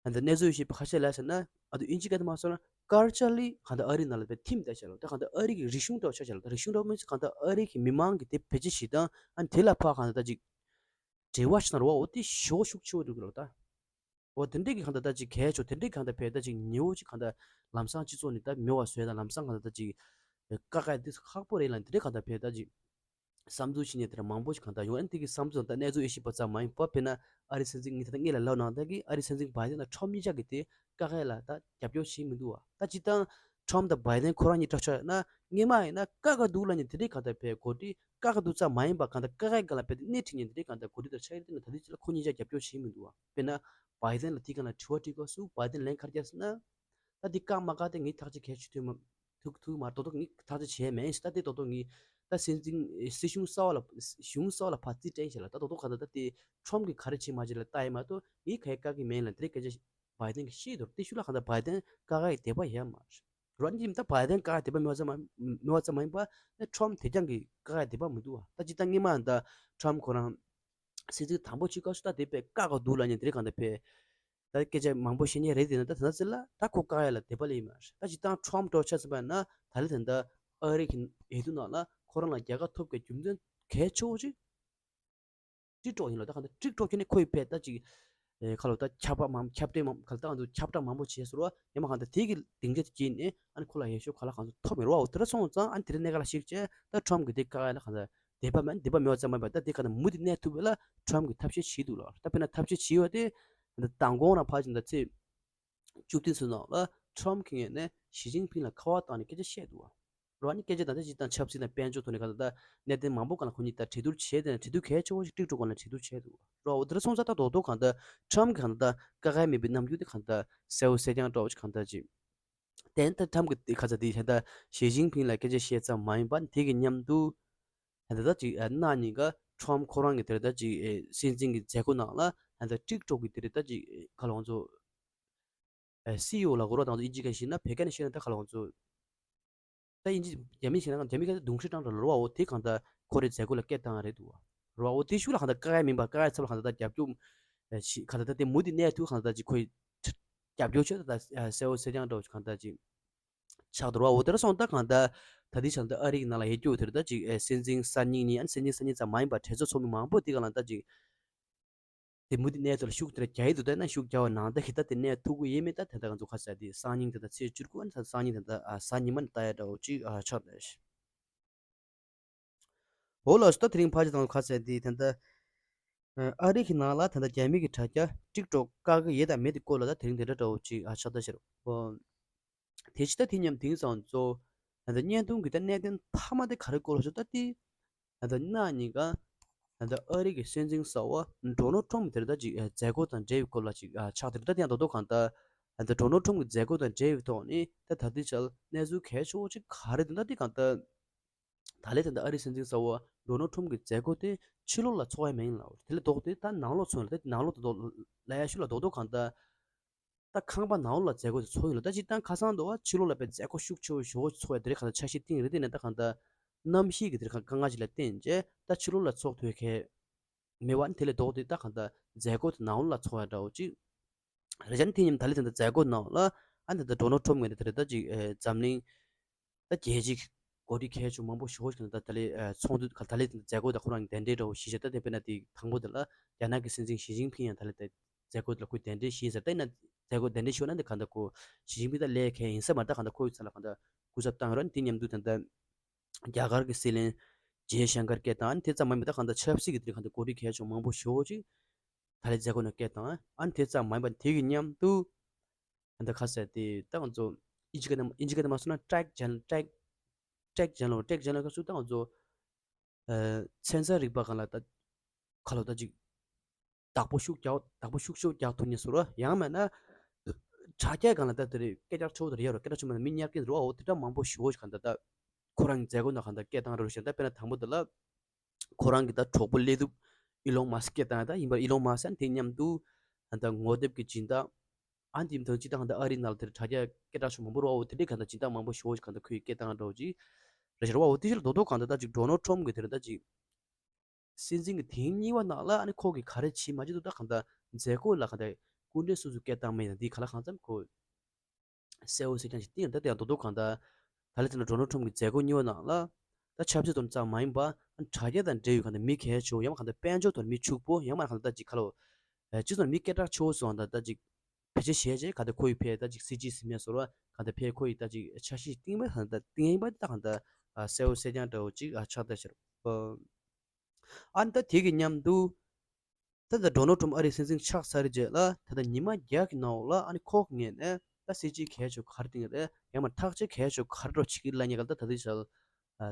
ད་ལྟ་གནས་ཚུལ་ཞིག་ཁ་ཤས་ལ་ཟེར་ན་ཨ་ད་ཨིན་ཇི་སྐད་དུ་མ་སོང་ན་ཀལ་ཅར་ལི་གང་ལྟར་ཨ་རི་ནང་ལ་བས་ཐིམ་བསྡད་བྱས་ལ་ད་གང་ལྟར་ཨ་རི་གི་རིག་གཞུང་འདྲ་བོ་ཆགས་བྱས་ལ་ད་རིག་གཞུང་འདྲ་བོ་མིན་ཚེ་གང་ལྟར་ཨ་རི་གི་མི་མང་གི་དེ་བེད་སྤྱོད་བྱེད་སྟངས་ཨ་དེ་ལ་ཕར་གང་ལྟར་ད་ཅིག་འབྲེལ་བ་ཞིག་ན་རུ་བ་འོ་དེ་ཞེ་པོ་ཤུགས་ཆེ་བོ་འགྲོ་གི་རེད་ད། འོ་དེ་འདྲས་ཀྱི་གང་ལྟར་ད་ཅིག་གལ་ཆེ་དེ་འདྲས་གང་ལྟར་བས་ད་ཅིག་ཉེ་བོ་ཅིག་གང་ལྟར་ལམ་སང་སྤྱི་ཚོགས་ནི་ད་མེད་པ་བཟོས་དང་ལམ་སང་གང་ལྟར་ད་ཅིག་ཀ་ཀ་འདི་ཁག་པོ་རེད་ལ་འདི་འདྲས་གང་ལྟར་བས་ད་ཅིག་བསམ་ཚུལ་བྱེད་མཁན་དེ་འདྲ་མང་པོ་ཞིག་གང་ལྟར་ཡོང་ཨ་ནི་དེ་གི་བསམ་ཚུལ་ད་གནས་ཚུལ་ཨེ་ཤེས་པ་ཙམ་མ་ཡིན་པ་དཔེར་ན་ཨ་རི་སྲིད་འཛིན་ངས་ད་ལྟ་སྔོན་ལ་ལབ་ནང་ལྟར་གྱི་ཨ་རི་སྲིད་འཛིན་བྷའི་ཏན་དང་ཁྲོམ་གཉིས་ཆ་གི་དེ་ཀ་ཀ་ལ་ད་རྒྱབ་སྐྱོར་བྱེད་མི་འདུག་བ། ད་སྤྱིར་བཏང་ཁྲོམ་དང་བྷའི་ཏན་ཁོ་རང་གཉིས་འདྲ་ཆགས་ན་སྔོན་མ་ཡིན་ན་ཀ་ཀ་འདུག་ལབ་མཁན་དེ་འདྲས་གང་ལྟར་བས་གོ་སྒྲིག་ཀ་ཀ་འདུག་ཙམ་མ་ཡིན་པ་གང་ལྟར་ཀ་ཀའི་སྒང་ལ་བས་ཏེ་སྣེ་ཁྲིད་མཁན་དེ་འདྲས་གང་ལྟར་གོ་སྒྲིག་དང་ཕྱག་ལས་དེ་ན་ད་ལྟའི་ཆ་ལ་ཁོ་གཉིས་ཆ་རྒྱབ་སྐྱོར་བྱེད་མི་འདུག་བ། དཔེར་ན་བྷའི་ཏན་ལ་དེ་གང་ལ་དྲི་བ་དྲིས་སྐབས་སུ་བྷའི་ཏན་ལན་ག་རེ་བརྒྱབ་ཟེར་ན། ད་འདི་བཀག་མ་བཀག་དེ་ངས་ཐག་གཅོད་གལ་ཆེ་ཐུག་མ་ཐུག་ཐུག་མ་རེད། རྡོག་རྡོག་ངས་ཐག་གཅོད་བྱས་མེད་ཟེར། ད་དེ་རྡོག་རྡོག་ངས་ད་སྲིད་འཛིན་སྲིད་གཞུང་གསར་བ་ལ་གཞུང་གསར་བ་ལ་ཕར་རྩིས་སྤྲད་བྱས་ལ་ད་རྡོག་རྡོག་ག་ད་ད་དེ་ཁྲོམ་གྱིས་ག་རེ་བྱེད་མ་བྱེད་ལ་ལྟ་ཡས་མ་གཏོགས་ངས་ག་ཡེ་བཀག་གི་མེད་ལ་འདི་རེད་སྐད་ཆ་བྷའི་ཏན་གྱིས་བཤད་འདུག་དེ་ཤུགས་ལ་གང་ལྟར་བྷའི་ཏན་ཀ་ཀ་ཡི་དད་པ་ཡོད་མ་རེད། རོ་ནི་ད་བྷའི་ཏན་ཀ་ཀ་ཡི་དད་པ་མེད་པ་ཙམ་མ་མེད་པ་ཙམ་མ་ཡིན་པ་ནི་ཁྲོམ་དེ་རྐྱང་གི་ཀ་ཀ་ཡི་དད་པ་མི་འདུག་བ། ད་ཅི་ད་སྔོན་མ་ད་ཁྲོམ་ཁོ་རང་སྲིད་འཛིན་དང་པོ་ཆགས་སྐབས་སུ་ད་དེ་དཔེ་བཀག་ག་འདུག་ལབ་མཁན་དེ་རེད་གང་ལྟར་བས། ད་སྐད་ཆ་མང་པོ་བཤད་མཁན་རེད་དེ་ན་ད་ད་ལྟ་ཚེ་ལ་ད་ཁོ་བཀག་ཡ་ལ་དད་པ་ལས་མ་རེད། ད་ཅི་ད་ཁྲོམ་འགྲོ་ཆ་ཟིན་པ་ན་ད་ལས་ད་ད་ཨ་རི་གི་འོས་བསྡུ་ནང་ལ་ཁོ་རང་ལ་རྒྱལ་ཁ་ཐོབ་པའི་རྒྱུ་མཚན་གལ་ཆེ་བོ་ཅིག་ཀྲིག་ཀྲོག་ཡིན་ལ་ད་གང་ལྟར་ཀྲིག་ཀྲོག་ཁྱོན་ནས་ཁོ་ཡི་ཕེ་ད་ཅིག་ཁ་ལོ་ད་ཁྱབ་པ་མང་ཁྱབ་སྤྲད་མང་ཁ་ལོ་ད་གང་ལྟར་ཁྱབ་བསྒྲགས་མང་པོ་བྱས་ཟེར་བ་ཡང་མ་གང་ལྟར་དེ་གི་སྡིངས་ཆ་དེ་བརྒྱུད་ནས་ཨ་ནི་ཁོ་ལ་འོས་ཤོག་ག་ལ་གང་ཚོད་ཐོབ་མེད་རོ་བ། འོ་དེ་འདྲ་སོང་ཙང་ཨ་ནི་དེ་རིང་གནད་འགག་ལ་ཞིག་བྱས་ད་ཁྲོམ་གི་དེ་བཀག་ཡ་ལ་གང་ལྟར་དད་པ་མེད་དད་པ་མེད་པ་ཙམ་མ་ཡིན་པ་ད་དེ་ག་ནས་མུ་མཐུད་གནས་ཐུབ་པ་ལ་ཁྲོམ་གྱིས་ཐབས་ཤེས་བྱེད་འདུག་ལ། ད་དཔེར་ན་ཐབས་ཤེས་བྱེད་པ་དེ་ད་མདང་དགོང་རང་ཕར་ཕྱིན་ད་ཚེས་བཅུ་བདུན་ཚོད་ནང་ལ་ཁྲོམ་གྱི་ངོས་ནས་ཞི་ཅིན་ཕིང་ལ་ཁ་པར་བཏང་ནས་སྐད་ཆ་བཤད་འདུག་བ། རོ་ནི་སྐད་ཆ་ད་ལྟ་ཅིག་དང་ཆབ་སྲིད་དང་དཔལ་འབྱོར་ཐོག་ནས་ག་ད་ལྟ་གནད་དོན་མང་པོ་སྒང་ལ་ཁོ་གཉིས་ད་གྲོས་བསྡུར་བྱས་ཏེ་གྲོས་བསྡུར་གལ་ཆེ་བོ་ཞིག་ཀྲིག་ཀྲོག་སྒང་ལ་གྲོས་བསྡུར་བྱས་འདུག་བ། རོ་འོ་དེ་འདྲ་སོང་ཙང་ད་རྡོག་རྡོག་གང་ལྟར་ཁྲོམ་གྱི་གང་ལྟ་ཀ་ཁའི་མེད་པའི་རྣམ་འགྱུར་དེ་གང་ལྟ་གསལ་བོ་གསལ་རྐྱང་འདྲ་བོ་ཞིག་གང་ལྟ་ཅིག་དེ་ནི་ད་ཁྲོམ་གྱི་དེ་ཁ་ཚ་དེ་ད་ཞི་ཅིན་ཕིང་ལ་སྐད་ཆ་བཤད་ཙམ་མ་ཡིན་པར་དེ་གི་མཉམ་དུ་ད་ལྟ་ཅིག་གནངས་ཉིན་ཀ་ཁྲོམ་ཁོ་རང་གི་དེར་ད་ཅིག་སྲིད་འཛིན་གྱི་མཛད་སྒོ་ནང་ལ་ད་ལྟ་ཀྲིག་ཀྲོག་གི་དེར་ད་ཅིག་ག་ལ་ང་ཚོ་སི་ཨི་ཨོ་ལ་གོ་རོགས་དང་ཚོ་ཨིན་ཇི་སྐད་བཤད་ན་བོད་སྐད་ནས་བཤད་ན་ད་ག་ལ་ང་ཚོ་ད་ཨིན་ཇི་རྒྱ་མི་བཤད་ན་རྒྱ་མི་སྐད་ད་རྡུང་ཧྲི་ཀྲང་འདྲ་ལོ་ར་བ་འོ་དེ་གང་ལྟར་ཁོ་རའི་མཛད་སྒོ་ལ་སྐད་བཏང་རེད་འདུག་བ། ར་བ་འོ་དེ་ཤུགས་ལ་གང་ལྟར་ཀ་ཡ་མིན་པ་ཀ་ཡ་ཚབ་ལ་གང་ལྟར་ད་རྒྱབ་སྐྱོར་ཞིག་གང་ལྟར་ད་དེ་མུ་དེ་གནས་ཐུག་གང་ལྟར་ད་ཅིག་ཁོའི་རྒྱབ་སྐྱོར་ཆོད་ད་གསལ་བོ་གསལ་རྐྱང་འདྲ་བོ་ཞིག་གང་ལྟར་ཅིག་ཆགས་འདུག་ར་བ། འོ་དེ་འདྲ་སོང་ད་གང་ལྟར་ད་དེ་ཆགས་འདུག་ཨ་རི་གི་ནང་ལ་ཡོད་རྒྱུ་དེར་ད་ཅིག་ཨེ་སྲིད་འཛིན་གསར་རྙིང་གཉིས་ཨ་ནི་སྲིད་འཛིན་གསར་རྙིང་ཙམ་མ་ཡིན་པར་གྲོས་ཚོགས་ཚོགས་མི་མང་པོ་དེ་ག་ལ་ད་ཅིག་དེ་མུ་དེ་གནས་ཚུལ་ལ་ཤུགས་དེ་འདྲ་རྒྱག་ཡི་འདུག་ད་ན་ཤུགས་རྒྱག་པ་ནང་ད་གི་ད་དེ་གནས་ཐུབ་ཀྱི་ཡོད་མེད་ད་དེ་ད་ང་ཚོ་ཁ་ཤས་དེ་སང་ཉིན་དེ་ད་ཚེས་བཅུ་དགུ་ཨ་ནི་ད་སང་ཉིན་དེ་ད་ཨ་གཟའ་ཉི་མ་ནས་ལྟ་ཡ་འདྲ་བོ་ཅིག་ཨ་ཆགས་རེད། འོ་ལགས་སོ། ད་དེ་རིང་ཕལ་ཆེར་དང་ཁ་གསལ་དེ་ད་ལྟ་ཨ་རི་གི་ནང་ལ་ད་ལྟ་རྒྱ་མི་གི་དྲ་རྒྱ་ཊིག་ཊོག་བཀག་གི་ཡོད་དང་མེད་དེ་སྐོར་ལ་ད་དེ་རིང་དེ་འདྲ་འདྲ་བོ་ཅིག་ཨ་ཆགས་ད་ཤར། འོ་དེ་ཕྱི་ད་དེ་མཉམ་དེང་སང་ཚོ་ད་ལྟ་བརྙན་ཐུང་གི་ད་གནད་དོན་མཐའ་མ་དེ་ག་རེ་སྐོར་ལ་ཤོད་ད་དེ་ད་ལྟ་གནངས་ཉིན་ཀ་ད་ལྟ་ཨ་རི་གི་སྲིད་འཛིན་གསར་བ་ཌོ་ནལ་ཊམ་དེར་ད་ཅིག་མཛད་སྒོ་དང་འབྲེལ་བའི་སྐོར་ལ་ཅིག་ཨ་ཆགས་དེ་ད་དེ་ཡང་རྡོག་རྡོག་གང་ལྟར་ད་ལྟ་ཌོ་ནལ་ཊམ་གི་མཛད་སྒོ་དང་འབྲེལ་བའི་ཐོག་ནས་ད་ད་ལྟའི་ཆར་གནས་ཚུལ་གལ་ཆེ་བོ་ཅིག་ག་རེ་འདུག་ད་དེ་གང་ལྟར། ད་ལན་དེ་འདྲ་ཨ་རིའི་སྲིད་འཛིན་གསར་པ་ཌོ་ནལ་ཊམ་གྱི་མཛད་སྒོ་དེ་ཕྱི་ལོགས་ལ་ཚོགས་ཡ་མེད་ཡིན་ལ། དེ་ལས་ལྡོག་སྟེ་ད་ནང་ལོགས་ཚོགས་ཡིན་ལ། ད་ནང་ལོགས་དེ་ལྡོག་ལ་ཡ་ཤུ་ལ་ལྡོག་ལྡོག་གང་ལྟར་ད་ཁང་པ་ནང་ལོགས་ལ་མཛད་སྒོ་དེ་ཚོགས་ཡིན་ལ། ད་སྤྱིར་བཏང་ཁ་སང་དུ་བ་ཕྱི་ལོགས་ལ་པའི་མཛད་སྒོ་ཤུགས་ཆེ་བོ་ཞེ་པོ་ཚོགས་ཡ་དེ་རིགས་གང་ལྟར་འཆར་གཞི་བཏིང་རེད། དེ་ནས་ད་གང་ལྟར་གནམ་གཤིས་ཀྱི་དེ་རིགས་དཀའ་ངལ་ཅིག་ལ་བརྟེན་བྱས་ད་ཕྱི་ལོགས་ལ་ཚོགས་ཐུབ་ཡ་གལ་མེད་པ་ནི། དེ་ལས་ལྡོག་སྟེ་ད་གང་ལྟར་མཛད་སྒོ་དེ་ནང་ལོགས་ལ་ཚོགས་ཡ་འདྲ་བོ་ཅིག་རེད་ཅང་དེ་མཉམ་ད་ལི་དེ་འདྲ་མཛད་སྒོ་ནང་ལ་ཨ་འདི་ད་ཌོ་ནལ་ཊམ་ངོས་ནས་དེ་རེད་ད་ཅིག་ཨེ་འཛམ་གླིང་ད་རྒྱལ་སྤྱི་ གོ་སྒྲིག་གལ་ཆེ་མང་པོ་ཞེ་པོ་ཞིག་ད་ད་ལས་ཚོགས་འདུ་ད་ལས་མཛད་སྒོ་དང་ཁོ་རང་གི་གདན་འདྲེན་འདྲ་བོ་ཞིག་བྱས། ད་དེ་དཔེར་ན་དེ་དང་པོ་དེ་ལ་རྒྱ་ནག་གི་སྲིད་འཛིན་ཞི་ཅིན་ཕིང་ཡང་ད་ལས་དེ་མཛད་སྒོ་དེ་ལ་ཁོས་གདན་འདྲེན་ཞུས་ཟེར། ད་ཡིན་ན་མཛད་སྒོ་གདན་འདྲེན་ཞུས་ན་དེ་གང་ལྟར་ཁོ་ཞི་ཅིན་ཕིང་ད་ལས་མཁན་ཡིན་ས་མ་རེད། ད་གང་ལྟར་ཁོ་ཡི་ཚབ་ལ་གང་ལྟར་སྐུ་ཚབ་བཏང་ཡོད་རེད། དེ་མཉམ་དུ་ད་ལྟ་རྒྱ་གར་གྱི་སྲིད་བློན་ཇེ་ཤང་ཀར་སྐད་བཏང་། ཨ་ནི་དེ་ཙམ་མ་ཡིན་པར་ད་གང་ལྟར་ཆབ་སྲིད་ཀྱི་དེ་རིང་གང་ལྟར་གོ་སྒྲིག་གལ་ཆེ་མང་པོ་ཞེ་པོ་ཅིག་ད་ལས་མཛད་སྒོ་ནང་སྐད་བཏང་། ཨ་ནི་དེ་ཙམ་མ་ཡིན་པར་དེ་གི་མཉམ་དུ་ད་ལྟ་ཁ་གསལ་དེ་ད་ང་ཚོ་ཨིན་ཇི་སྐད་ནང་ཨིན་ཇི་སྐད་ནང་མ་སོང་ན་ཊེག་ཇན་ཊེག་ཊེག་ཇན་ལོ་ཊེག་ཇན་ལོ་སྐབས་སུ་ད་ང་ཚོ་ཚན་རྩལ་རིག་པ་སྒང་ལ་ད་ཁ་ལོ་ད་ཅིག་བདག་པོ་ཤུགས་རྒྱག་བདག་པོ་ཤུགས་ཤུགས་རྒྱག་ཐུབ་ནས་སོ་ར། ཡང་མིན་ན་དྲ་རྒྱ་སྒང་ལ་ད་དེ་རེད། སྐད་གྲགས་ཆེ་བོ་དེ་རེད་ཡོད་ར། སྐད་གྲགས་ཆེ་བོ་མི་ཉར་མཁན་རོ་འོ་དེ་འདྲ་མང་པོ་ཞེ་པོ་ཞིག་གང་ལྟར་ད་ཁོ་རང་གི་མཛད་སྒོ་ནང་གང་ལྟར་སྐད་བཏང་རོ་ཞེས། ད་དཔེར་ན་དང་པོ་དེ་ལ་ཁོ་རང་གི་ད་གྲོགས་པོ་ལས་སྡུག་ཨི་ལོན་མཱ་སི་ཀི་སྐད་བཏང་ད་ཡིན་པར་ཨི་ལོན་མཱ་སི་ཀི་ཨ་ནི་དེ་མཉམ་དུ་ད་ངོ་དེབ་ཀྱི་སྦྱིན་བདག་ཨ་ནི་དེ་མཐོང་ཅི་ད་གང་ལྟར་ཨ་རིའི་ནང་ལ་དེར་དྲ་རྒྱ་སྐད་གྲགས་ཆེ་མང་པོ་རོ་འོ་དེ་འདྲའི་གང་ལྟར་སྦྱིན་བདག་མང་པོ་ཞེ་པོ་ཞིག་གང་ལྟར་ཁོས་སྐད་བཏང་འགྲོ་ཅི་རེ་ཞེས་རོ་འོ་དེ་ཞིག་ལ་རྡོག་རྡོག་གང་ལྟར་ད་ཅིག་ཌོ་ནལ་ཊམ་གི་དེར་ད་ཅིག་སྲིད་འཛིན་གྱི་ཐེངས་གཉིས་པ་ནང་ལ་ཨ་ནི་ཁོ་གིས་ག་རེ་བྱེད་མ་བྱེད་དུ་ད་གང་ལྟར་མཛད་སྒོ་ལ་གང་ལྟར་སྐུ་མགྲོན་སོ་སོ་སྐད་བཏང་མེད་ན་འདི་ག་ལ་གང་འཚམ་ཁོ་གསལ་བོ་གསལ་རྐྱང་ཞིག་བསྟན་ཡོད། ད་དེ་ཡང་རྡོག་རྡོག་གང་ལྟར་ད་ལས་དེ་ན་ཌོ་ནལ་ཊམ་གྱི་མཛད་སྒོ་གཉིས་པ་ནང་ལ་ད་ཆབ་སྲིད་དོན་ཙམ་མ་ཡིན་པ་ཨ་ནི་དྲ་རྒྱ་དང་འབྲེལ་ཡོད་གང་ལྟར་མི་གལ་ཆེ་བོ་ཡང་གང་ལྟར་དཔལ་འབྱོར་དོན་མི་ཕྱུག་པོ་ཡང་མ་གང་ལྟར་ད་ཅིག་ཁ་ལོ་སྤྱི་ཚོགས་མི་སྐད་གྲགས་ཆེ་བོ་སོང་ད་ད་ཅིག་ཕལ་ཆེར་ཞེ་ཆེ་ག་ད་ཁོ་ཡི་ཕེ་ད་ཅིག་སྲིད་སྤྱི་ཟིན་མེད་སོར་བ་ག་ད་ཕེ་ཁོ་ཡི་ད་ཅིག་ཆ་ཤས་ཤིག་བཏིང་བ་ག་ད་བཏིང་ཡིན་པ་ད་ག་ད་གསལ་བོ་གསལ་རྐྱང་འདྲ་བོ་ཅིག་ཨ་ཆགས་ད་ཤར། ཨ་ནི་ད་དེ་གི་མཉམ་དུ་ད་ད་ཌོ་ནལ་ཊམ་ཨ་རིའི་སྲིད་འཛིན་ཆགས་ཚར་རྗེས་ལ་ད་ད་ཉི་མ་བརྒྱ་གི་ནང་ལ་ཨ་ནི་ཁོ་ངས་ནས་ད་སྲིད་སྤྱི་གལ་ཆེ་ག་རེ་བཏིང་རེད་ཡང་མ་ཐག་གཅོད་གལ་ཆེ་ག་རེ་འགྲོ་བྱེད་ཀྱི་ལ་ཉེ་ག་ད་ད་དེ་ཞལ།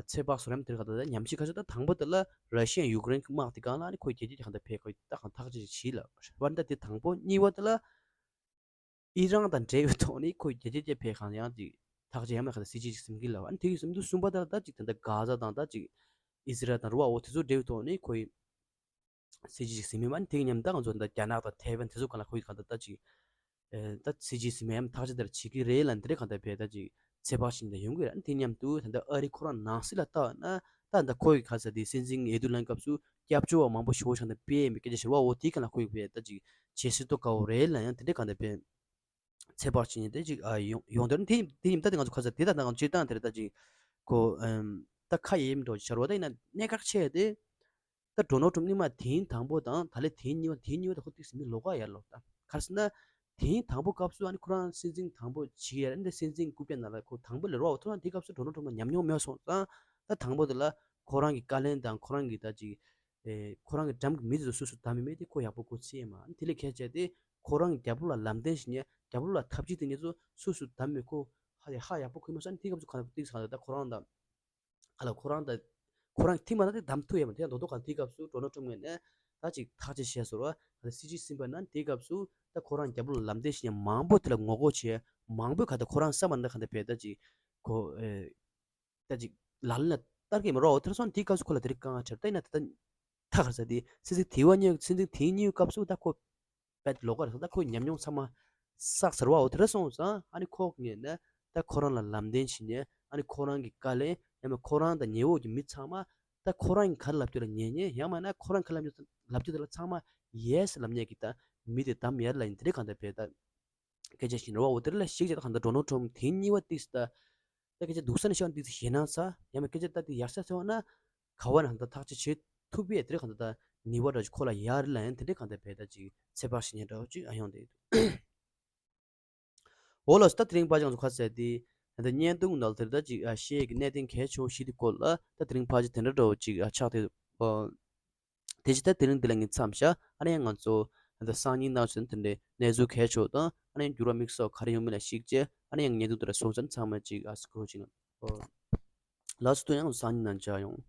ཚེ་དཔག་སོ་རམ་དེར་ག་ད་ཉམས་ཞིབ་ཁ་ཤས་ད་དང་པོ་དེ་ལ་ར་ཤི་ཡ་ཡུཀ་རེན་གྱི་དམག་དེ་སྒང་ལ་ཨ་ནི་ཁོས་རྒྱལ་སྤྱི་དེ་གང་ལྟར་ཕེ་ཁོས་ད་གང་ཐག་གཅོད་ཅིག་བྱིས་ལ་བར་ད་དེ་དང་པོ། གཉིས་པ་དེ་ལ་ཨི་རན་དང་འབྲེལ་བའི་ཐོག་ནས་ཁོས་རྒྱལ་སྤྱི་དེ་ཕེ་གང་ཡང་ཅིག་ཐག་གཅོད་ཡང་མེད་ག་ད་སྲིད་ཇུས་ཅིག་ཟིན་གི་ལ་བ། ཨ་ནི་དེ་གི་ཟིན་དུས་གསུམ་པ་དེ་ལ་ད་ཅིག་ད་ལྟ་གྷ་ཛ་དང་ད་ཅིག་ཨི་སི་རལ་དང་རུ་བ་འོ་དེ་ཚོ་འབྲེལ་བའི་ཐོག་ནས་ཁོས་སྲིད་ཇུས་ཅིག་ཟིན་མེད་མ་ནི་དེ་གི་མཉམ་ད་ང་ཚོ་ད་རྒྱ་ནག་དང་ཐའེ་ཝན་དེ་ཚོ་གང་ལ་ཁོས་གང་ད་ད་ཅིག་ད་སྲིད་ཇུས་ཟིན་མེད་ཡང་ཐག་གཅོད་དེར་བྱེད་ཀྱི་རེད་ལ་འདི་རེད་གང་ད་བས་ད་ཅིག་ཚེ་དཔག་ཕྱིན་ད་ཡོང་གི་རེད། དེ་མཉམ་དུ་ད་ལྟ་ཨ་རི་ཁོ་རང་ནང་སྲིད་ལ་ལྟ་བ་ན་ད་ད་ཁོ་ཡི་ཁ་ས་དེ་སྲིད་འཛིན་འོས་བསྡུ་ལེན་སྐབས་སུ་སྐྱབས་བཅོལ་བ་མང་པོ་ཞིག་ཆགས་ནས་དཔེ་ཡིན་པའི་སྐད་ཆ་ཞིག་བ་འོ་དེའི་ཁ་ལ་ཁོ་ཡི་བས་ད་ཅིག་བྱེད་སྲིད་དོ་དཀའ་བོ་རེད་ལ་ཡང་དེ་འདྲས་གང་ད་བས་ཚེ་དཔག་ཕྱིན་ད་ཅིག་ཨ་ཡོང་ཡོང་དེར་དེ་དེ་ཡིན་ད་དེ་ང་ཚོ་ཁ་ས་དེ་ད་ད་ང་ཚོ་སྤྱིར་བཏང་དེར་ད་ཅིག་ཁོ་ད་ཁ་ཡེམ་འགྲོ་ཤར་བ་ད་ཡིན་ན་གནད་འགག་ཆེ་དེ། ད་ཌོ་ནལ་ཊམ་ནི་མ་དེ་ཡིན་དང་པོ་དང་ད་ལེ་དེ་ཡིན་གཉིས་པ་དེ་ཡིན་གཉིས་པ་ད་ཁོ་ཏིག་སེ་མི་ལོག་ག་ཡར་ལོག་ད་ག་རེ་ཟེར་ན། དེ་ཡིན་དང་པོ་སྐབས་སུ་ཨ་ནི་ཁོ་རང་སྲིད་འཛིན་དང་པོ་བྱེད་ཡ་འདི་སྲིད་འཛིན་རྐུབ་བཀྱག་ནང་ལ་ཁོ་དང་པོ་ལ་རོགས་ཐུབ་ན་དེ་སྐབས་སུ་ཌོ་ནལ་ཊམ་ལ་ཉམས་མྱོང་མེད་སོང་ཙང་ད་དང་པོ་དེ་ལ་ཁོ་རང་གི་བཀའ་བློན་དང་ཁོ་རང་གི་ད་ཅིག་ཨེ་ཁོ་རང་གི་འགྲམ་གྱི་མི་དེ་ཚོ་སུ་སུ་བདམས་ཡོད་མེད་དེ་ཁོ་ཡག་པོ་ཁོ་ཚིག་ཡ་མ་ཨ་ནི་དེ་ལས་ཁྱད་བྱས་ཏེ་ཁོ་རང་གི་རྒྱབ་ལོགས་ལ་ལམ་སྟོན་བྱེད་མཁན་རྒྱབ་ལོགས་ལ་ཐབས་ཇུས་དེ་ངེད་ཚོ་སུ་སུ་བདམས་ཡོད་ཁོ་ཧ་ཧ་ཡག་པོ་ཁོ་མ་སོང་ཨ་ནི་དེ་སྐབས་སུ་ག་ན་ཏིག་ས་ད་ཁོ་རང་དང་། ག་ལ་ཁོ་རང་ད་ཁོ་རང་ཐིག་མ་ན་དེ་བདམས་ཐུབ་ཡ་མ་དེ་ཡང་རྡོག་རྡོག་ག་དེའི་སྐབས་སུ་ཌོ་ནལ་ཊམ་ངོས་ནས་ད་ཅིག་ཐག་གཅོད་བྱས་སོང་ར་ད་སྲིད་ཇུས་ཟིན་པ་ན་དེའི་སྐབས་སུ་ད་ཁོ་རང་རྒྱབ་ལོགས་ལམ་སྟོན་བྱེད་མཁན་མང་པོ་དེ་ལ་ངོ་རྒོལ་བྱས་མང་པོས་ག་ད་ཁོ་རང་བསམ་པ་ན་ག་ད་བས་ད་ཅིག་ཁོ་ཨེ་ད་ཅིག་ལག་ལེན་ལ་བསྟར་གི་མ་རོགས་དེར་སོང་དེའི་སྐབས་སུ་ཁོ་ལ་དེ་རིགས་དཀའ་ངལ་འཕྲད་ད་ཡིན་ན་ད་ད་ཐག་ག་ས་དེ་སྲིད་ཇུས་དེ་བ་གཉིས་སྲིད་ཇུས་དེ་གཉིས་སྐབས་སུ་ད་ཁོ། པད་ལོག་ག་རེད་ད་ཁོའི་ཉམས་མྱོང་ཚང་མ་བསགས་ཚར་བའོ་དེ་འདྲ་སོང་ཙང་ཨ་ནི་ཁོ་ངས་ནས་ད་ཁོ་རང་ལ་ལམ་སྟོན་བྱེད་ནས་ཨ་ནི་ཁོ་རང་གི་བཀའ་ལན་ཡང་མིན་ཁོ་རང་དང་ཉེ་འོག་གི་མི་ཚང་མ་ད་ཁོ་རང་གི་ག་རེ་ལབ་རྒྱུ་ལ་ཉན་ཉན་ཡང་མིན་ན་ཁོ་རང་ག་རེ་ལབ་རྒྱུ་ལབ་རྒྱུ་དེ་ལ་ཚང་མ་ཡེ་སི་ལབ་ཉན་གི་ད་མི་དེ་བདམས་ཡར་ལ་ཡིན་དེ་འདྲའི་གང་ལྟར་བས་ད་སྐད་ཆ་བཤད་ནས་རོ་བ་འོ་དེ་ལ་ཞིག་བྱས་ད་གང་ལྟར་ཌོ་ནལ་ཊམ་དེ་གཉིས་པ་ཏིག་སི་ད། ད་སྐད་ཆ་སྡུག་ས་ནས་ཤོར་འདུག་ཟེར་ཞེད་སྣང་ཚ་ཡང་མིན་སྐད་ཆ་ད་དེ་ཡར་ས་ཟེར་བ་ན་ག་བ་ན་ད་ཐག་གཅོད་བྱེད་ཐུབ་པས་དེ་རེད་གང་ད་ད་ནི་བ་འདྲ་ཅིག་ཁོ་ལ་ཡར་ལ་ཡང་དེ་འདྲས་གང་ད་བས་ད་ཅིག་ཚེ་དཔག་ཞིག་ཉན་འདྲ་བོ་ཅིག་ཨ་ཡོང་དེ་འོ་ལ་ད་དེ་རིང་པ་ཅང་ཚོ་ཁ་ཟས་དེ་ད་བརྙན་ཐུང་ནང་དེར་ད་ཅིག་ཨ་ཤེས་ཀྱི་གནད་དོན་གལ་ཆེ་བོ་ཞིག་དེ་སྐོར་ལ་ད་དེ་རིང་ཕལ་ཆེར་དེ་འདྲ་འདྲ་བོ་ཅིག་ཨ་ཆགས་དེ་ཨོ། དེ་ཕྱི་ད་དེ་རིང་འདི་ལ་ངས་མཚམས་བཞག་ཨ་ནི་ང་ཚོ་ད་སང་ཉིན་གནངས་ཚེ་དེ་འདྲའི་གནས་ཚུལ་གལ་ཆེ་བ་དང་ཨ་ནི་འགྱུར་བ་དམིགས་བསལ་ག་རེ་ཡོང་མིན་ལ་གཞིགས་བྱས་ཨ་ནི་ཡང་བརྙན་ཐུང་དེ་འདྲ་སོང་ཙང་ཚང་མ་ཅིག་ཨ་སི་ཀྲོལ་བྱེད་ན། ལགས་སོ་དུ་ཡང་སང་ཉིན་ནང་མཇལ་ཡོང་།